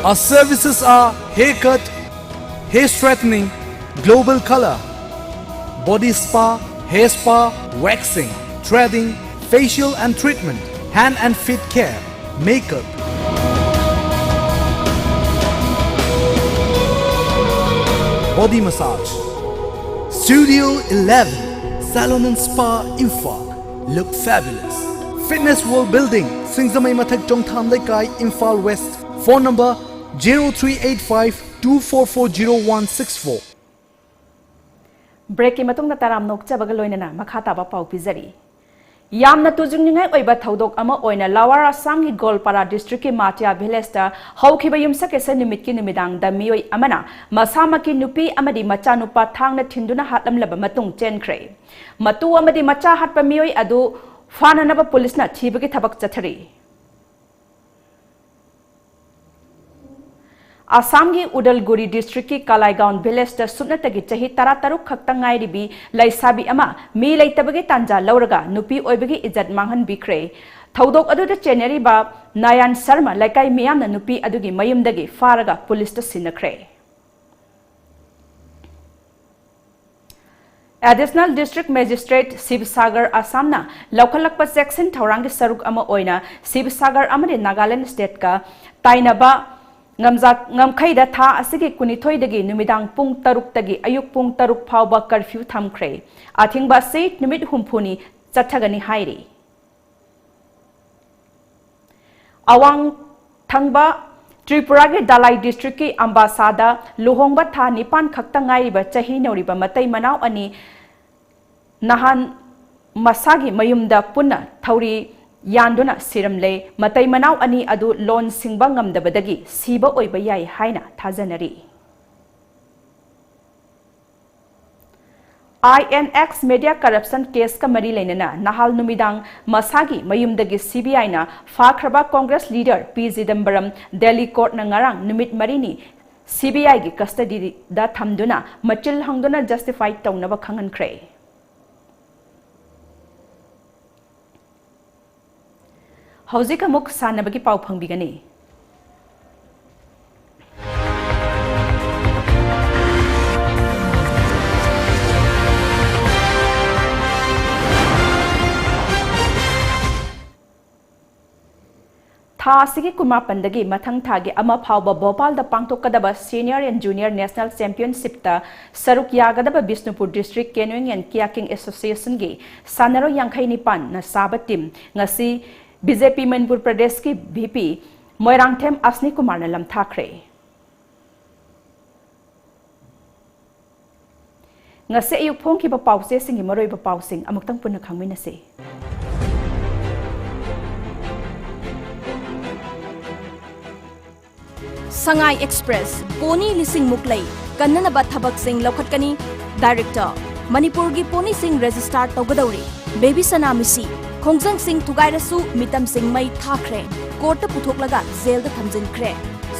Our services are haircut, hair straightening, global color, body spa, hair spa, waxing, threading, facial and treatment, hand and feet care, makeup, body massage. Studio eleven, Salon and Spa, Imphal. Look fabulous. Fitness World Building, Singzamei Mathak, Chongtham Leikai, Imphal West. Phone number zero three eight five two four four zero one six four. ꯕ꯭ꯔꯦꯛꯀꯤ ꯃꯇꯨꯡꯗ ꯇꯔꯥꯝ ꯅꯣꯛꯆꯕꯒ ꯂꯣꯏꯅꯅ ꯃꯈꯥ ꯇꯥꯕ ꯄꯥꯎ ꯄꯤꯖꯔꯤ꯫ ꯌꯥꯝꯅ ꯇꯨꯖꯨꯡꯅꯤꯡꯉꯥꯏ ꯑꯣꯏꯕ ꯊꯧꯗꯣꯛ ꯑꯃ ꯑꯣꯏꯅ ꯂꯋꯥꯔ ꯑꯁꯥꯝꯒꯤ ꯒꯣꯜꯄꯥꯔꯥ ꯗꯤꯁꯇ꯭ꯔꯤꯛꯀꯤ ꯃꯥꯇꯤꯌꯥ ꯚꯤꯂꯦꯖꯇ ꯍꯧꯈꯤꯕ ꯌꯨꯝꯁꯀꯩꯁ ꯅꯨꯃꯤꯠꯀꯤ ꯅꯨꯃꯤꯗꯥꯡꯗ ꯃꯤꯑꯣꯏ ꯑꯃꯅ ꯃꯁꯥꯃꯛꯀꯤ ꯅꯨꯄꯤ ꯑꯃꯗꯤ ꯃꯆꯥꯅꯨꯄꯥ ꯊꯥꯡꯅ ꯊꯤꯟꯗꯨꯅ ꯍꯥꯠꯂꯝꯂꯕ ꯃꯇꯨꯡ ꯆꯦꯟꯈ꯭ꯔꯦ꯫ ꯃꯇꯨ ꯑꯃꯗꯤ ꯃꯆꯥ ꯍꯥꯠꯄ ꯃꯤꯑꯣꯏ ꯑꯗꯨ ꯐꯥꯅꯅꯕ ꯄꯨꯂꯤꯁꯅ ꯊꯤꯕꯒꯤ ꯊꯕꯛ ꯆꯠꯊꯔꯤ꯫ ꯑꯁꯥꯝꯒꯤ ꯎꯗꯜꯒꯨꯔꯤ ꯗꯤꯁꯇ꯭ꯔꯤꯛꯀꯤ ꯀꯂꯥꯏꯒꯥꯎꯟ ꯚꯤꯂꯦꯖꯇ ꯁꯨꯞꯅꯇꯒꯤ ꯆꯍꯤ ꯇꯔꯥꯇꯔꯨꯛ ꯈꯛꯇ ꯉꯥꯏꯔꯤꯕꯤ ꯂꯩꯁꯥꯕꯤ ꯑꯃ ꯃꯤ ꯂꯩꯇꯕꯒꯤ ꯇꯥꯟꯖꯥ ꯂꯧꯔꯒ ꯅꯨꯄꯤ ꯑꯣꯏꯕꯒꯤ ꯏꯖꯠ ꯃꯥꯡꯍꯟꯕꯤꯈ꯭ꯔꯦ꯫ ꯊꯧꯗꯣꯛ ꯑꯗꯨꯗ ꯆꯦꯟꯅꯔꯤꯕ ꯅꯥꯌꯥꯟ ꯁꯔꯃ ꯂꯩꯀꯥꯏ ꯃꯤꯌꯥꯝꯅ ꯅꯨꯄꯤ ꯑꯗꯨꯒꯤ ꯃꯌꯨꯝꯗꯒꯤ ꯐꯥꯔꯒ ꯄꯨꯂꯤꯁꯇ ꯁꯤꯟꯅꯈ꯭ꯔꯦ꯫ Additional District Magistrate ꯁꯤꯕꯁꯥꯒꯔ ꯑꯁꯥꯝꯅ ꯂꯧꯈꯠꯂꯛꯄ ꯆꯦꯛꯁꯤꯟ ꯊꯧꯔꯥꯡꯒꯤ ꯁꯔꯨꯛ ꯑꯃ ꯑꯣꯏꯅ ꯁꯤꯕꯁꯥꯒꯔ ꯑꯃꯗꯤ ꯅꯥꯒꯥꯂꯦꯟꯗ ꯁ꯭ꯇꯦꯠꯀ ꯇꯥꯏꯅꯕ ꯉꯝꯖ-, ꯉꯝꯈꯩꯗ ꯊꯥ ꯑꯁꯤꯒꯤ ꯀꯨꯟꯅꯤꯊꯣꯏꯗꯒꯤ ꯅꯨꯃꯤꯗꯥꯡ ꯄꯨꯡ ꯇꯔꯨꯛꯇꯒꯤ ꯑꯌꯨꯛ ꯄꯨꯡ ꯇꯔꯨꯛ ꯐꯥꯎꯕ ꯀꯔꯐ꯭ꯌꯨ ꯊꯝꯈ꯭ꯔꯦ꯫ ꯑꯊꯤꯡꯕ ꯑꯁꯤ ꯅꯨꯃꯤꯠ ꯍꯨꯝꯐꯨꯅꯤ ꯆꯠꯊꯒꯅꯤ ꯍꯥꯏꯔꯤ꯫ ꯑꯋꯥꯡ ꯊꯪꯕ ꯇ꯭ꯔꯤꯄꯨꯔꯥꯒꯤ ꯗꯥꯂꯥꯏ ꯗꯤꯁꯇ꯭ꯔꯤꯛꯀꯤ ꯑꯝꯕꯥꯁꯥꯗ ꯂꯨꯍꯣꯡꯕ ꯊꯥ ꯅꯤꯄꯥꯟ ꯈꯛꯇ ꯉꯥꯏꯔꯤꯕ ꯆꯍꯤ ꯅꯧꯔꯤꯕ ꯃꯇꯩ ꯃꯅꯥꯎ ꯑꯅꯤ ꯅꯍꯥꯟ ꯃꯁꯥꯒꯤ ꯃꯌꯨꯝꯗ ꯄꯨꯟꯅ ꯊꯧꯔꯤ ꯌꯥꯟꯗꯨꯅ ꯁꯤꯔꯝꯂꯦ꯫ ꯃꯇꯩ ꯃꯅꯥꯎ ꯑꯅꯤ ꯑꯗꯨ ꯂꯣꯟ ꯁꯤꯡꯕ ꯉꯝꯗꯕꯗꯒꯤ ꯁꯤꯕ ꯑꯣꯏꯕ ꯌꯥꯏ ꯍꯥꯏꯅ ꯊꯥꯖꯅꯔꯤ꯫ INX Media Corruption Case ꯀ ꯃꯔꯤ ꯂꯩꯅꯅ ꯅꯍꯥꯜ ꯅꯨꯃꯤꯗꯥꯡ ꯃꯁꯥꯒꯤ ꯃꯌꯨꯝꯗꯒꯤ CBI ꯅ ꯐꯥꯈ꯭ꯔꯕ Congress leader P ꯆꯤꯗꯝꯕꯔꯝ Delhi court ꯅ ꯉꯔꯥꯡ ꯅꯨꯃꯤꯠ ꯃꯔꯤꯅꯤ CBI ꯒꯤ custody ꯗ ꯊꯝꯗꯨꯅ ꯃꯆꯤꯜ ꯍꯪꯗꯨꯅ justify ꯇꯧꯅꯕ ꯈꯪꯍꯟꯈ꯭ꯔꯦ꯫ ꯍꯧꯖꯤꯛ ꯑꯃꯨꯛ ꯁꯥꯟꯅꯕꯒꯤ ꯄꯥꯎ ꯐꯪꯕꯤꯒꯅꯤ꯫ ꯊꯥ ꯑꯁꯤꯒꯤ ꯀꯨꯟꯃꯥꯄꯟꯗꯒꯤ ꯃꯊꯪ ꯊꯥꯒꯤ ꯑꯃ ꯐꯥꯎꯕ ꯚꯣꯄꯥꯜꯗ ꯄꯥꯡꯊꯣꯛꯀꯗꯕ Senior and Junior National Championship ꯇ ꯁꯔꯨꯛ ꯌꯥꯒꯗꯕ Bishnupur District Canoeing and Kayaking Association ꯒꯤ ꯁꯥꯟꯅꯔꯣꯏ ꯌꯥꯡꯈꯩ ꯅꯤꯄꯥꯟꯅ ꯁꯥꯕ team ꯉꯁꯤ BJP ꯃꯅꯤꯄꯨꯔ ꯄ꯭ꯔꯗꯦꯁꯀꯤ VP ꯃꯣꯏꯔꯥꯡꯊꯦꯝ ꯑꯁꯅꯤ ꯀꯨꯃꯥꯔꯅ ꯂꯝꯊꯥꯈ꯭ꯔꯦ꯫ ꯉꯁꯤ ꯑꯌꯨꯛ ꯐꯣꯡꯈꯤꯕ ꯄꯥꯎꯆꯦꯁꯤꯡꯒꯤ ꯃꯔꯨꯑꯣꯏꯕ ꯄꯥꯎꯁꯤꯡ ꯑꯃꯨꯛꯇꯪ ꯄꯨꯟꯅ ꯈꯪꯃꯤꯟꯅꯁꯤ꯫ ꯁꯉꯥꯏ Express, pony ꯂꯤꯁꯤꯡ ꯃꯨꯛ ꯂꯩ, ꯀꯟꯅꯅꯕ ꯊꯕꯛꯁꯤꯡ ꯂꯧꯈꯠꯀꯅꯤ꯫ Director, ꯃꯅꯤꯄꯨꯔꯒꯤ pony ꯁꯤꯡ register ꯇꯧꯒꯗꯧꯔꯤ꯫ ꯕꯦꯕꯤ ꯁꯅꯥ ꯃꯤꯁꯤ, ꯈꯣꯡꯖꯪꯁꯤꯡ ꯊꯨꯒꯥꯏꯔꯁꯨ ꯃꯤꯇꯝꯁꯤꯡ ꯃꯩ ꯊꯥꯈ꯭ꯔꯦ, court ꯇ ꯄꯨꯊꯣꯛꯂꯒ jail ꯗ ꯊꯝꯖꯤꯟꯈ꯭ꯔꯦ꯫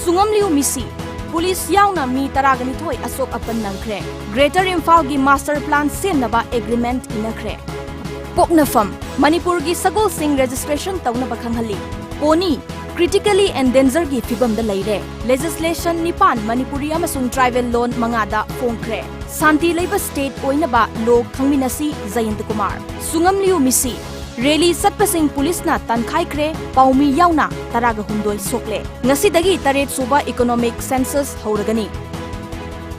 ꯁꯨꯡꯉꯝꯂꯤꯌꯨ ꯃꯤꯁꯤ, police ꯌꯥꯎꯅ ꯃꯤ ꯇꯔꯥꯒ ꯅꯤꯊꯣꯏ ꯑꯁꯣꯛ ꯑꯄꯟ ꯅꯪꯈ꯭ꯔꯦ꯫ Greater ꯏꯝꯐꯥꯜꯒꯤ master plan ꯁꯦꯝꯅꯕ agreement ꯏꯅꯈ꯭ꯔꯦ꯫ ꯄꯣꯛꯅꯐꯝ, ꯃꯅꯤꯄꯨꯔꯒꯤ ꯁꯒꯣꯜꯁꯤꯡ registration ꯇꯧꯅꯕ ꯈꯪꯍꯜꯂꯤ꯫ Pony, critically endanger ꯒꯤ ꯐꯤꯕꯝꯗ ꯂꯩꯔꯦ꯫ Legislation ꯅꯤꯄꯥꯟ ꯃꯅꯤꯄꯨꯔꯤ ꯑꯃꯁꯨꯡ tribal ꯂꯣꯟ ꯃꯉꯥꯗ ꯐꯣꯡꯈ꯭ꯔꯦ꯫ ꯁꯥꯟꯇꯤ ꯂꯩꯕ state ꯑꯣꯏꯅꯕ ꯂꯣ ꯈꯪꯃꯤꯟꯅꯁꯤ, ꯖꯌꯟꯇ ꯀꯨꯃꯥꯔ꯫ ꯁꯨꯡꯉꯝꯂꯤꯌꯨ ꯃꯤꯁꯤ꯫ ꯔꯦꯂꯤ ꯆꯠꯄꯁꯤꯡ ꯄꯨꯂꯤꯁꯅ ꯇꯥꯟꯈꯥꯏꯈ꯭ꯔꯦ, ꯄꯥꯎꯃꯤ ꯌꯥꯎꯅ ꯇꯔꯥꯒ ꯍꯨꯝꯗꯣꯏ ꯁꯣꯛꯂꯦ꯫ ꯉꯁꯤꯗꯒꯤ ꯇꯔꯦꯠ ꯁꯨꯕ economic census ꯍꯧꯔꯒꯅꯤ꯫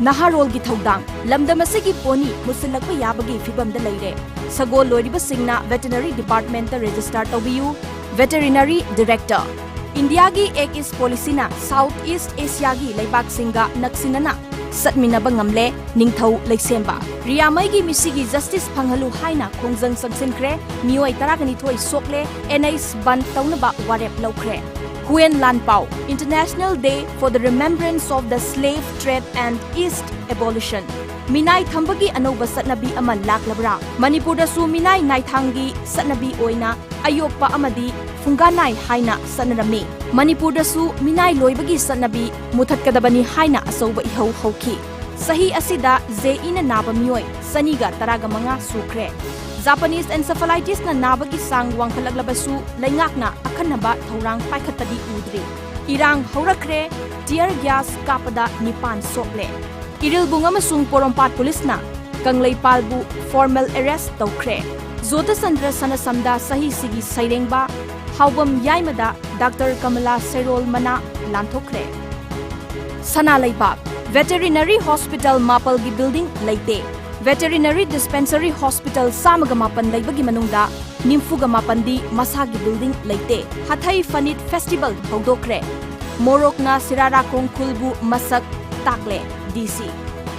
ꯅꯍꯥꯔꯣꯜꯒꯤ ꯊꯧꯗꯥꯡ꯫ ꯂꯝꯗꯝ ꯑꯁꯤꯒꯤ pony ꯃꯨꯁꯤꯜꯂꯛꯄ ꯌꯥꯕꯒꯤ ꯐꯤꯚꯝꯗ ꯂꯩꯔꯦ꯫ ꯁꯒꯣꯜ ꯂꯣꯏꯔꯤꯕꯁꯤꯡꯅ veterinary department register ꯇꯧꯕꯤꯌꯨ꯫ Veterinary Director꯫ ꯏꯟꯗꯤꯌꯥꯒꯤ Act East policyꯅ South East Asiaꯒꯤ ꯂꯩꯕꯥꯛꯁꯤꯡꯒ ꯅꯛꯁꯤꯟꯅꯅ ꯆꯠꯃꯤꯟꯅꯕ ꯉꯝꯂꯦ, ꯅꯤꯡꯊꯧ ꯂꯩꯁꯦꯝꯕ꯫ ꯔꯤꯌꯥꯃꯩꯒꯤ ꯃꯤꯁꯤꯒꯤ justice ꯐꯪꯍꯜꯂꯨ ꯍꯥꯏꯅ ꯈꯣꯡꯖꯪ ꯆꯪꯁꯤꯟꯈ꯭ꯔꯦ, ꯃꯤꯑꯣꯏ ꯇꯔꯥꯒ ꯅꯤꯊꯣꯏ ꯁꯣꯛꯂꯦ, N H ꯕꯟꯗ ꯇꯧꯅꯕ ꯋꯥꯔꯦꯞ ꯂꯧꯈ꯭ꯔꯦ꯫ ꯍꯨꯌꯦꯟ ꯂꯥꯟꯄꯥꯎ, International Day for the Remembrance of the Slave Trade and East Abolition꯫ ꯃꯤꯅꯥꯏ ꯊꯝꯕꯒꯤ ꯑꯅꯧꯕ ꯆꯠꯅꯕꯤ ꯑꯃ ꯂꯥꯛꯂꯕ꯭ꯔꯥ? ꯃꯅꯤꯄꯨꯔꯗꯁꯨ ꯃꯤꯅꯥꯏ ꯅꯥꯏꯊꯥꯡꯒꯤ ꯆꯠꯅꯕꯤ ꯑꯣꯏꯅ ꯑꯌꯣꯛꯄ ꯑꯃꯗꯤ ꯐꯨꯡꯒꯥꯅꯥꯏ ꯍꯥꯏꯅ ꯆꯠꯅꯔꯝꯃꯤ꯫ ꯃꯅꯤꯄꯨꯔꯗꯁꯨ ꯃꯤꯅꯥꯏ ꯂꯣꯏꯕꯒꯤ ꯆꯠꯅꯕꯤ ꯃꯨꯊꯠꯀꯗꯕꯅꯤ ꯍꯥꯏꯅ ꯑꯆꯧꯕ ꯏꯍꯧ ꯍꯧꯈꯤ꯫ ꯆꯍꯤ ꯑꯁꯤꯗ JEꯅ ꯅꯥꯕ ꯃꯤꯑꯣꯏ ꯆꯅꯤꯒ ꯇꯔꯥꯒ ꯃꯉꯥ ꯁꯨꯈ꯭ꯔꯦ꯫ Japanese encephalitisꯅ ꯅꯥꯕꯒꯤ ꯆꯥꯡ ꯋꯥꯡꯈꯠꯂꯛꯂꯕꯁꯨ ꯂꯩꯉꯥꯛꯅ ꯑꯈꯟꯅꯕ ꯊꯧꯔꯥꯡ ꯄꯥꯏꯈꯠꯄꯗꯤ ꯎꯗ꯭ꯔꯤ꯫ ꯏꯔꯥꯡ ꯍꯧꯔꯛꯈ꯭ꯔꯦ, tear gas ꯀꯥꯞꯄꯗ ꯅꯤꯄꯥꯟ ꯁꯣꯛꯂꯦ꯫ ꯏꯔꯤꯜꯕꯨꯡ ꯑꯃꯁꯨꯡ ꯄꯣꯔꯣꯝꯄꯥꯠ ꯄꯨꯂꯤꯁꯅ ꯀꯪꯂꯩꯄꯥꯜꯕꯨ formal arrest ꯇꯧꯈ꯭ꯔꯦ꯫ ꯖꯣꯇꯆꯟꯗ꯭ꯔ ꯁꯅꯥꯁꯝꯗ ꯆꯍꯤꯁꯤꯒꯤ ꯁꯩꯔꯦꯡꯕ, ꯍꯥꯎꯕꯝ ꯌꯥꯏꯃꯗ ꯗꯥꯛꯇꯔ ꯀꯃꯂꯥ ꯁꯦꯔꯣꯜ ꯃꯅꯥ ꯂꯥꯟꯊꯣꯛꯈ꯭ꯔꯦ꯫ ꯁꯅꯥ ꯂꯩꯕꯥꯛ, Veterinary Hospital ꯃꯥꯄꯜꯒꯤ building ꯂꯩꯇꯦ꯫ Veterinary Dispensary Hospital ꯆꯥꯝꯃꯒ ꯃꯥꯄꯟ ꯂꯩꯕꯒꯤ ꯃꯅꯨꯡꯗ ꯅꯤꯐꯨꯒ ꯃꯥꯄꯟꯗꯤ ꯃꯁꯥꯒꯤ building ꯂꯩꯇꯦ꯫ ꯍꯥꯊꯩ ꯐꯅꯤꯠ festival ꯍꯧꯗꯣꯛꯈ꯭ꯔꯦ꯫ ꯃꯣꯔꯣꯛꯅ ꯁꯤꯔꯥꯔꯥꯈꯣꯡ ꯈꯨꯜꯕꯨ ꯃꯁꯛ ꯇꯥꯛꯂꯦ, DC꯫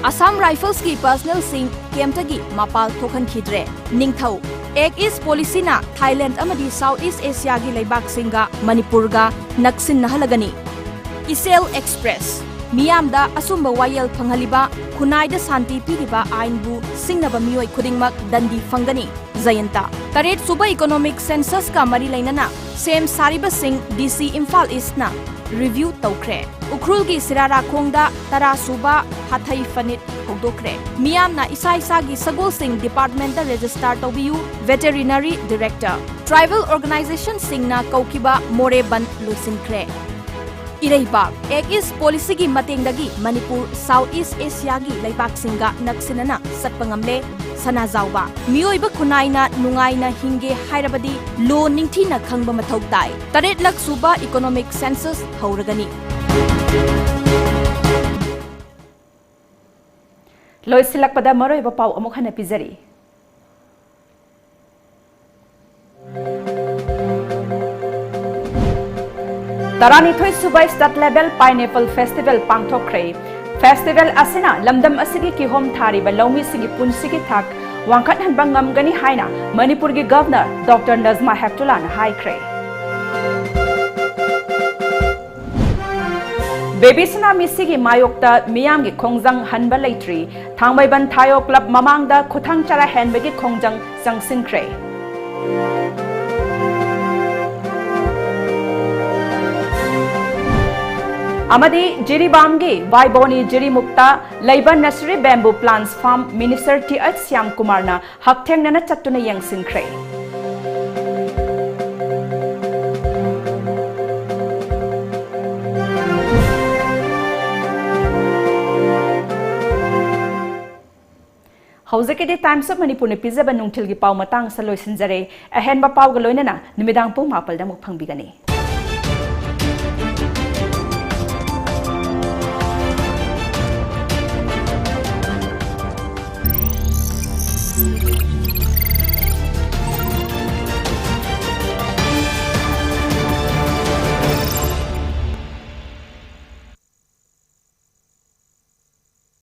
Assam Riflesꯀꯤ personnelꯁꯤꯡ campꯇꯒꯤ ꯃꯄꯥꯜ ꯊꯣꯛꯍꯟꯈꯤꯗ꯭ꯔꯦ꯫ ꯅꯤꯡꯊꯧ, Act East policyꯅ Thailand ꯑꯃꯗꯤ South East Asiaꯒꯤ ꯂꯩꯕꯥꯛꯁꯤꯡꯒ ꯃꯅꯤꯄꯨꯔꯒ ꯅꯛꯁꯤꯟꯅꯍꯜꯂꯒꯅꯤ꯫ ꯏꯆꯦꯜ Express, ꯃꯤꯌꯥꯝꯗ ꯑꯆꯨꯝꯕ ꯋꯥꯌꯦꯜ ꯐꯪꯍꯜꯂꯤꯕ, ꯈꯨꯟꯅꯥꯏꯗ ꯁꯥꯟꯇꯤ ꯄꯤꯔꯤꯕ ꯑꯥꯏꯟꯕꯨ ꯁꯤꯡꯅꯕ ꯃꯤꯑꯣꯏ ꯈꯨꯗꯤꯡꯃꯛ ꯗꯟꯗꯤ ꯐꯪꯒꯅꯤ꯫ ꯖꯌꯟꯇ꯫ ꯇꯔꯦꯠ ꯁꯨꯕ economic censusꯀ ꯃꯔꯤ ꯂꯩꯅꯅ ꯁꯦꯝ ꯁꯥꯔꯤꯕꯁꯤꯡ DC Imphal Eastꯅ review ꯇꯧꯈ꯭ꯔꯦ꯫ ꯎꯈ꯭ꯔꯨꯜꯒꯤ ꯁꯤꯔꯥꯔꯥꯈꯣꯡꯗ ꯇꯔꯥ ꯁꯨꯕ ꯍꯥꯊꯩ ꯐꯅꯤꯠ ꯍꯧꯗꯣꯛꯈ꯭ꯔꯦ꯫ ꯃꯤꯌꯥꯝꯅ ꯏꯁꯥ ꯏꯁꯥꯒꯤ ꯁꯒꯣꯜꯁꯤꯡ departmentꯇ register ꯇꯧꯕꯤꯌꯨ, Veterinary Director꯫ Tribal organizationꯁꯤꯡꯅ ꯀꯧꯈꯤꯕ ꯃꯣꯔꯦ ꯕꯟꯗ ꯂꯣꯏꯁꯤꯟꯈ꯭ꯔꯦ꯫ ꯏꯔꯩꯕꯥꯛ꯫ ꯑꯦꯛ ꯏꯁ ꯄꯣꯂꯤꯁꯤꯒꯤ ꯃꯇꯦꯡꯗꯒꯤ ꯃꯅꯤꯄꯨꯔ ꯁꯥꯎꯠ ꯏꯁ ꯑꯦꯁꯤꯌꯥꯒꯤ ꯂꯩꯕꯥꯛꯁꯤꯡꯒ ꯅꯛꯁꯤꯟꯅꯅ ꯆꯠꯄ ꯉꯝꯂꯦ꯫ ꯁꯅꯥꯖꯥꯎꯕ꯫ ꯃꯤꯑꯣꯏꯕ ꯈꯨꯟꯅꯥꯏꯅ ꯅꯨꯡꯉꯥꯏꯅ ꯍꯤꯡꯒꯦ ꯍꯥꯏꯔꯕꯗꯤ ꯂꯣ ꯅꯤꯡꯊꯤꯅ ꯈꯪꯕ ꯃꯊꯧ ꯇꯥꯏ꯫ ꯇꯔꯦꯠꯂꯛ ꯁꯨꯕ ꯏꯀꯣꯅꯣꯃꯤꯛ ꯁꯦꯟꯁꯁ ꯍꯧꯔꯒꯅꯤ꯫ ꯂꯣꯏꯁꯤꯜꯂꯛꯄꯗ ꯃꯔꯨꯑꯣꯏꯕ ꯄꯥꯎ ꯑꯃꯨꯛ ꯍꯟꯅ ꯄꯤꯖꯔꯤ꯫ ꯇꯔꯥꯅꯤꯊꯣꯏ ꯁꯨꯕ State Level Pineapple Festival ꯄꯥꯡꯊꯣꯛꯈ꯭ꯔꯦ꯫ Festival ꯑꯁꯤꯅ ꯂꯝꯗꯝ ꯑꯁꯤꯒꯤ ꯀꯤꯍꯣꯝ ꯊꯥꯔꯤꯕ ꯂꯧꯃꯤꯁꯤꯡꯒꯤ ꯄꯨꯟꯁꯤꯒꯤ ꯊꯥꯛ ꯋꯥꯡꯈꯠꯍꯟꯕ ꯉꯝꯒꯅꯤ ꯍꯥꯏꯅ ꯃꯅꯤꯄꯨꯔꯒꯤ Governor Doctor ꯅꯖꯃꯥ ꯍꯦꯞꯇꯨꯂꯥꯅ ꯍꯥꯏꯈ꯭ꯔꯦ꯫ ꯕꯦꯕꯤ ꯁꯅꯥ ꯃꯤꯁꯤꯒꯤ ꯃꯥꯌꯣꯛꯇ ꯃꯤꯌꯥꯝꯒꯤ ꯈꯣꯡꯖꯪ ꯍꯟꯕ ꯂꯩꯇ꯭ꯔꯤ꯫ ꯊꯥꯡꯃꯩꯕꯟ ꯊꯥꯏꯑꯣ club ꯃꯃꯥꯡꯗ ꯈꯨꯊꯥꯡ ꯆꯔꯥ ꯍꯦꯟꯕꯒꯤ ꯈꯣꯡꯖꯪ ꯆꯪꯁꯤꯟꯈ꯭ꯔꯦ꯫ ꯑꯃꯗꯤ ꯖꯤꯔꯤꯕꯥꯝꯒꯤ ꯋꯥꯏꯕꯣꯅꯤ ꯖꯤꯔꯤꯃꯨꯛꯇ ꯂꯩꯕ nursery bamboo plants farm Minister T H Shyam ꯀꯨꯃꯥꯔꯅ ꯍꯛꯊꯦꯡꯅꯅ ꯆꯠꯇꯨꯅ ꯌꯦꯡꯁꯤꯟꯈ꯭ꯔꯦ꯫ ꯍꯧꯖꯤꯛꯀꯤꯗꯤ Times of Manipurꯅ ꯄꯤꯖꯕ ꯅꯨꯡꯊꯤꯜꯒꯤ ꯄꯥꯎ ꯃꯇꯥꯡ ꯑꯁꯤꯗ ꯂꯣꯏꯁꯤꯟꯖꯔꯦ꯫ ꯑꯍꯦꯟꯕ ꯄꯥꯎꯒ ꯂꯣꯏꯅꯅ ꯅꯨꯃꯤꯗꯥꯡ ꯄꯨꯡ ꯃꯥꯄꯜꯗ ꯑꯃꯨꯛ ꯐꯪꯕꯤꯒꯅꯤ꯫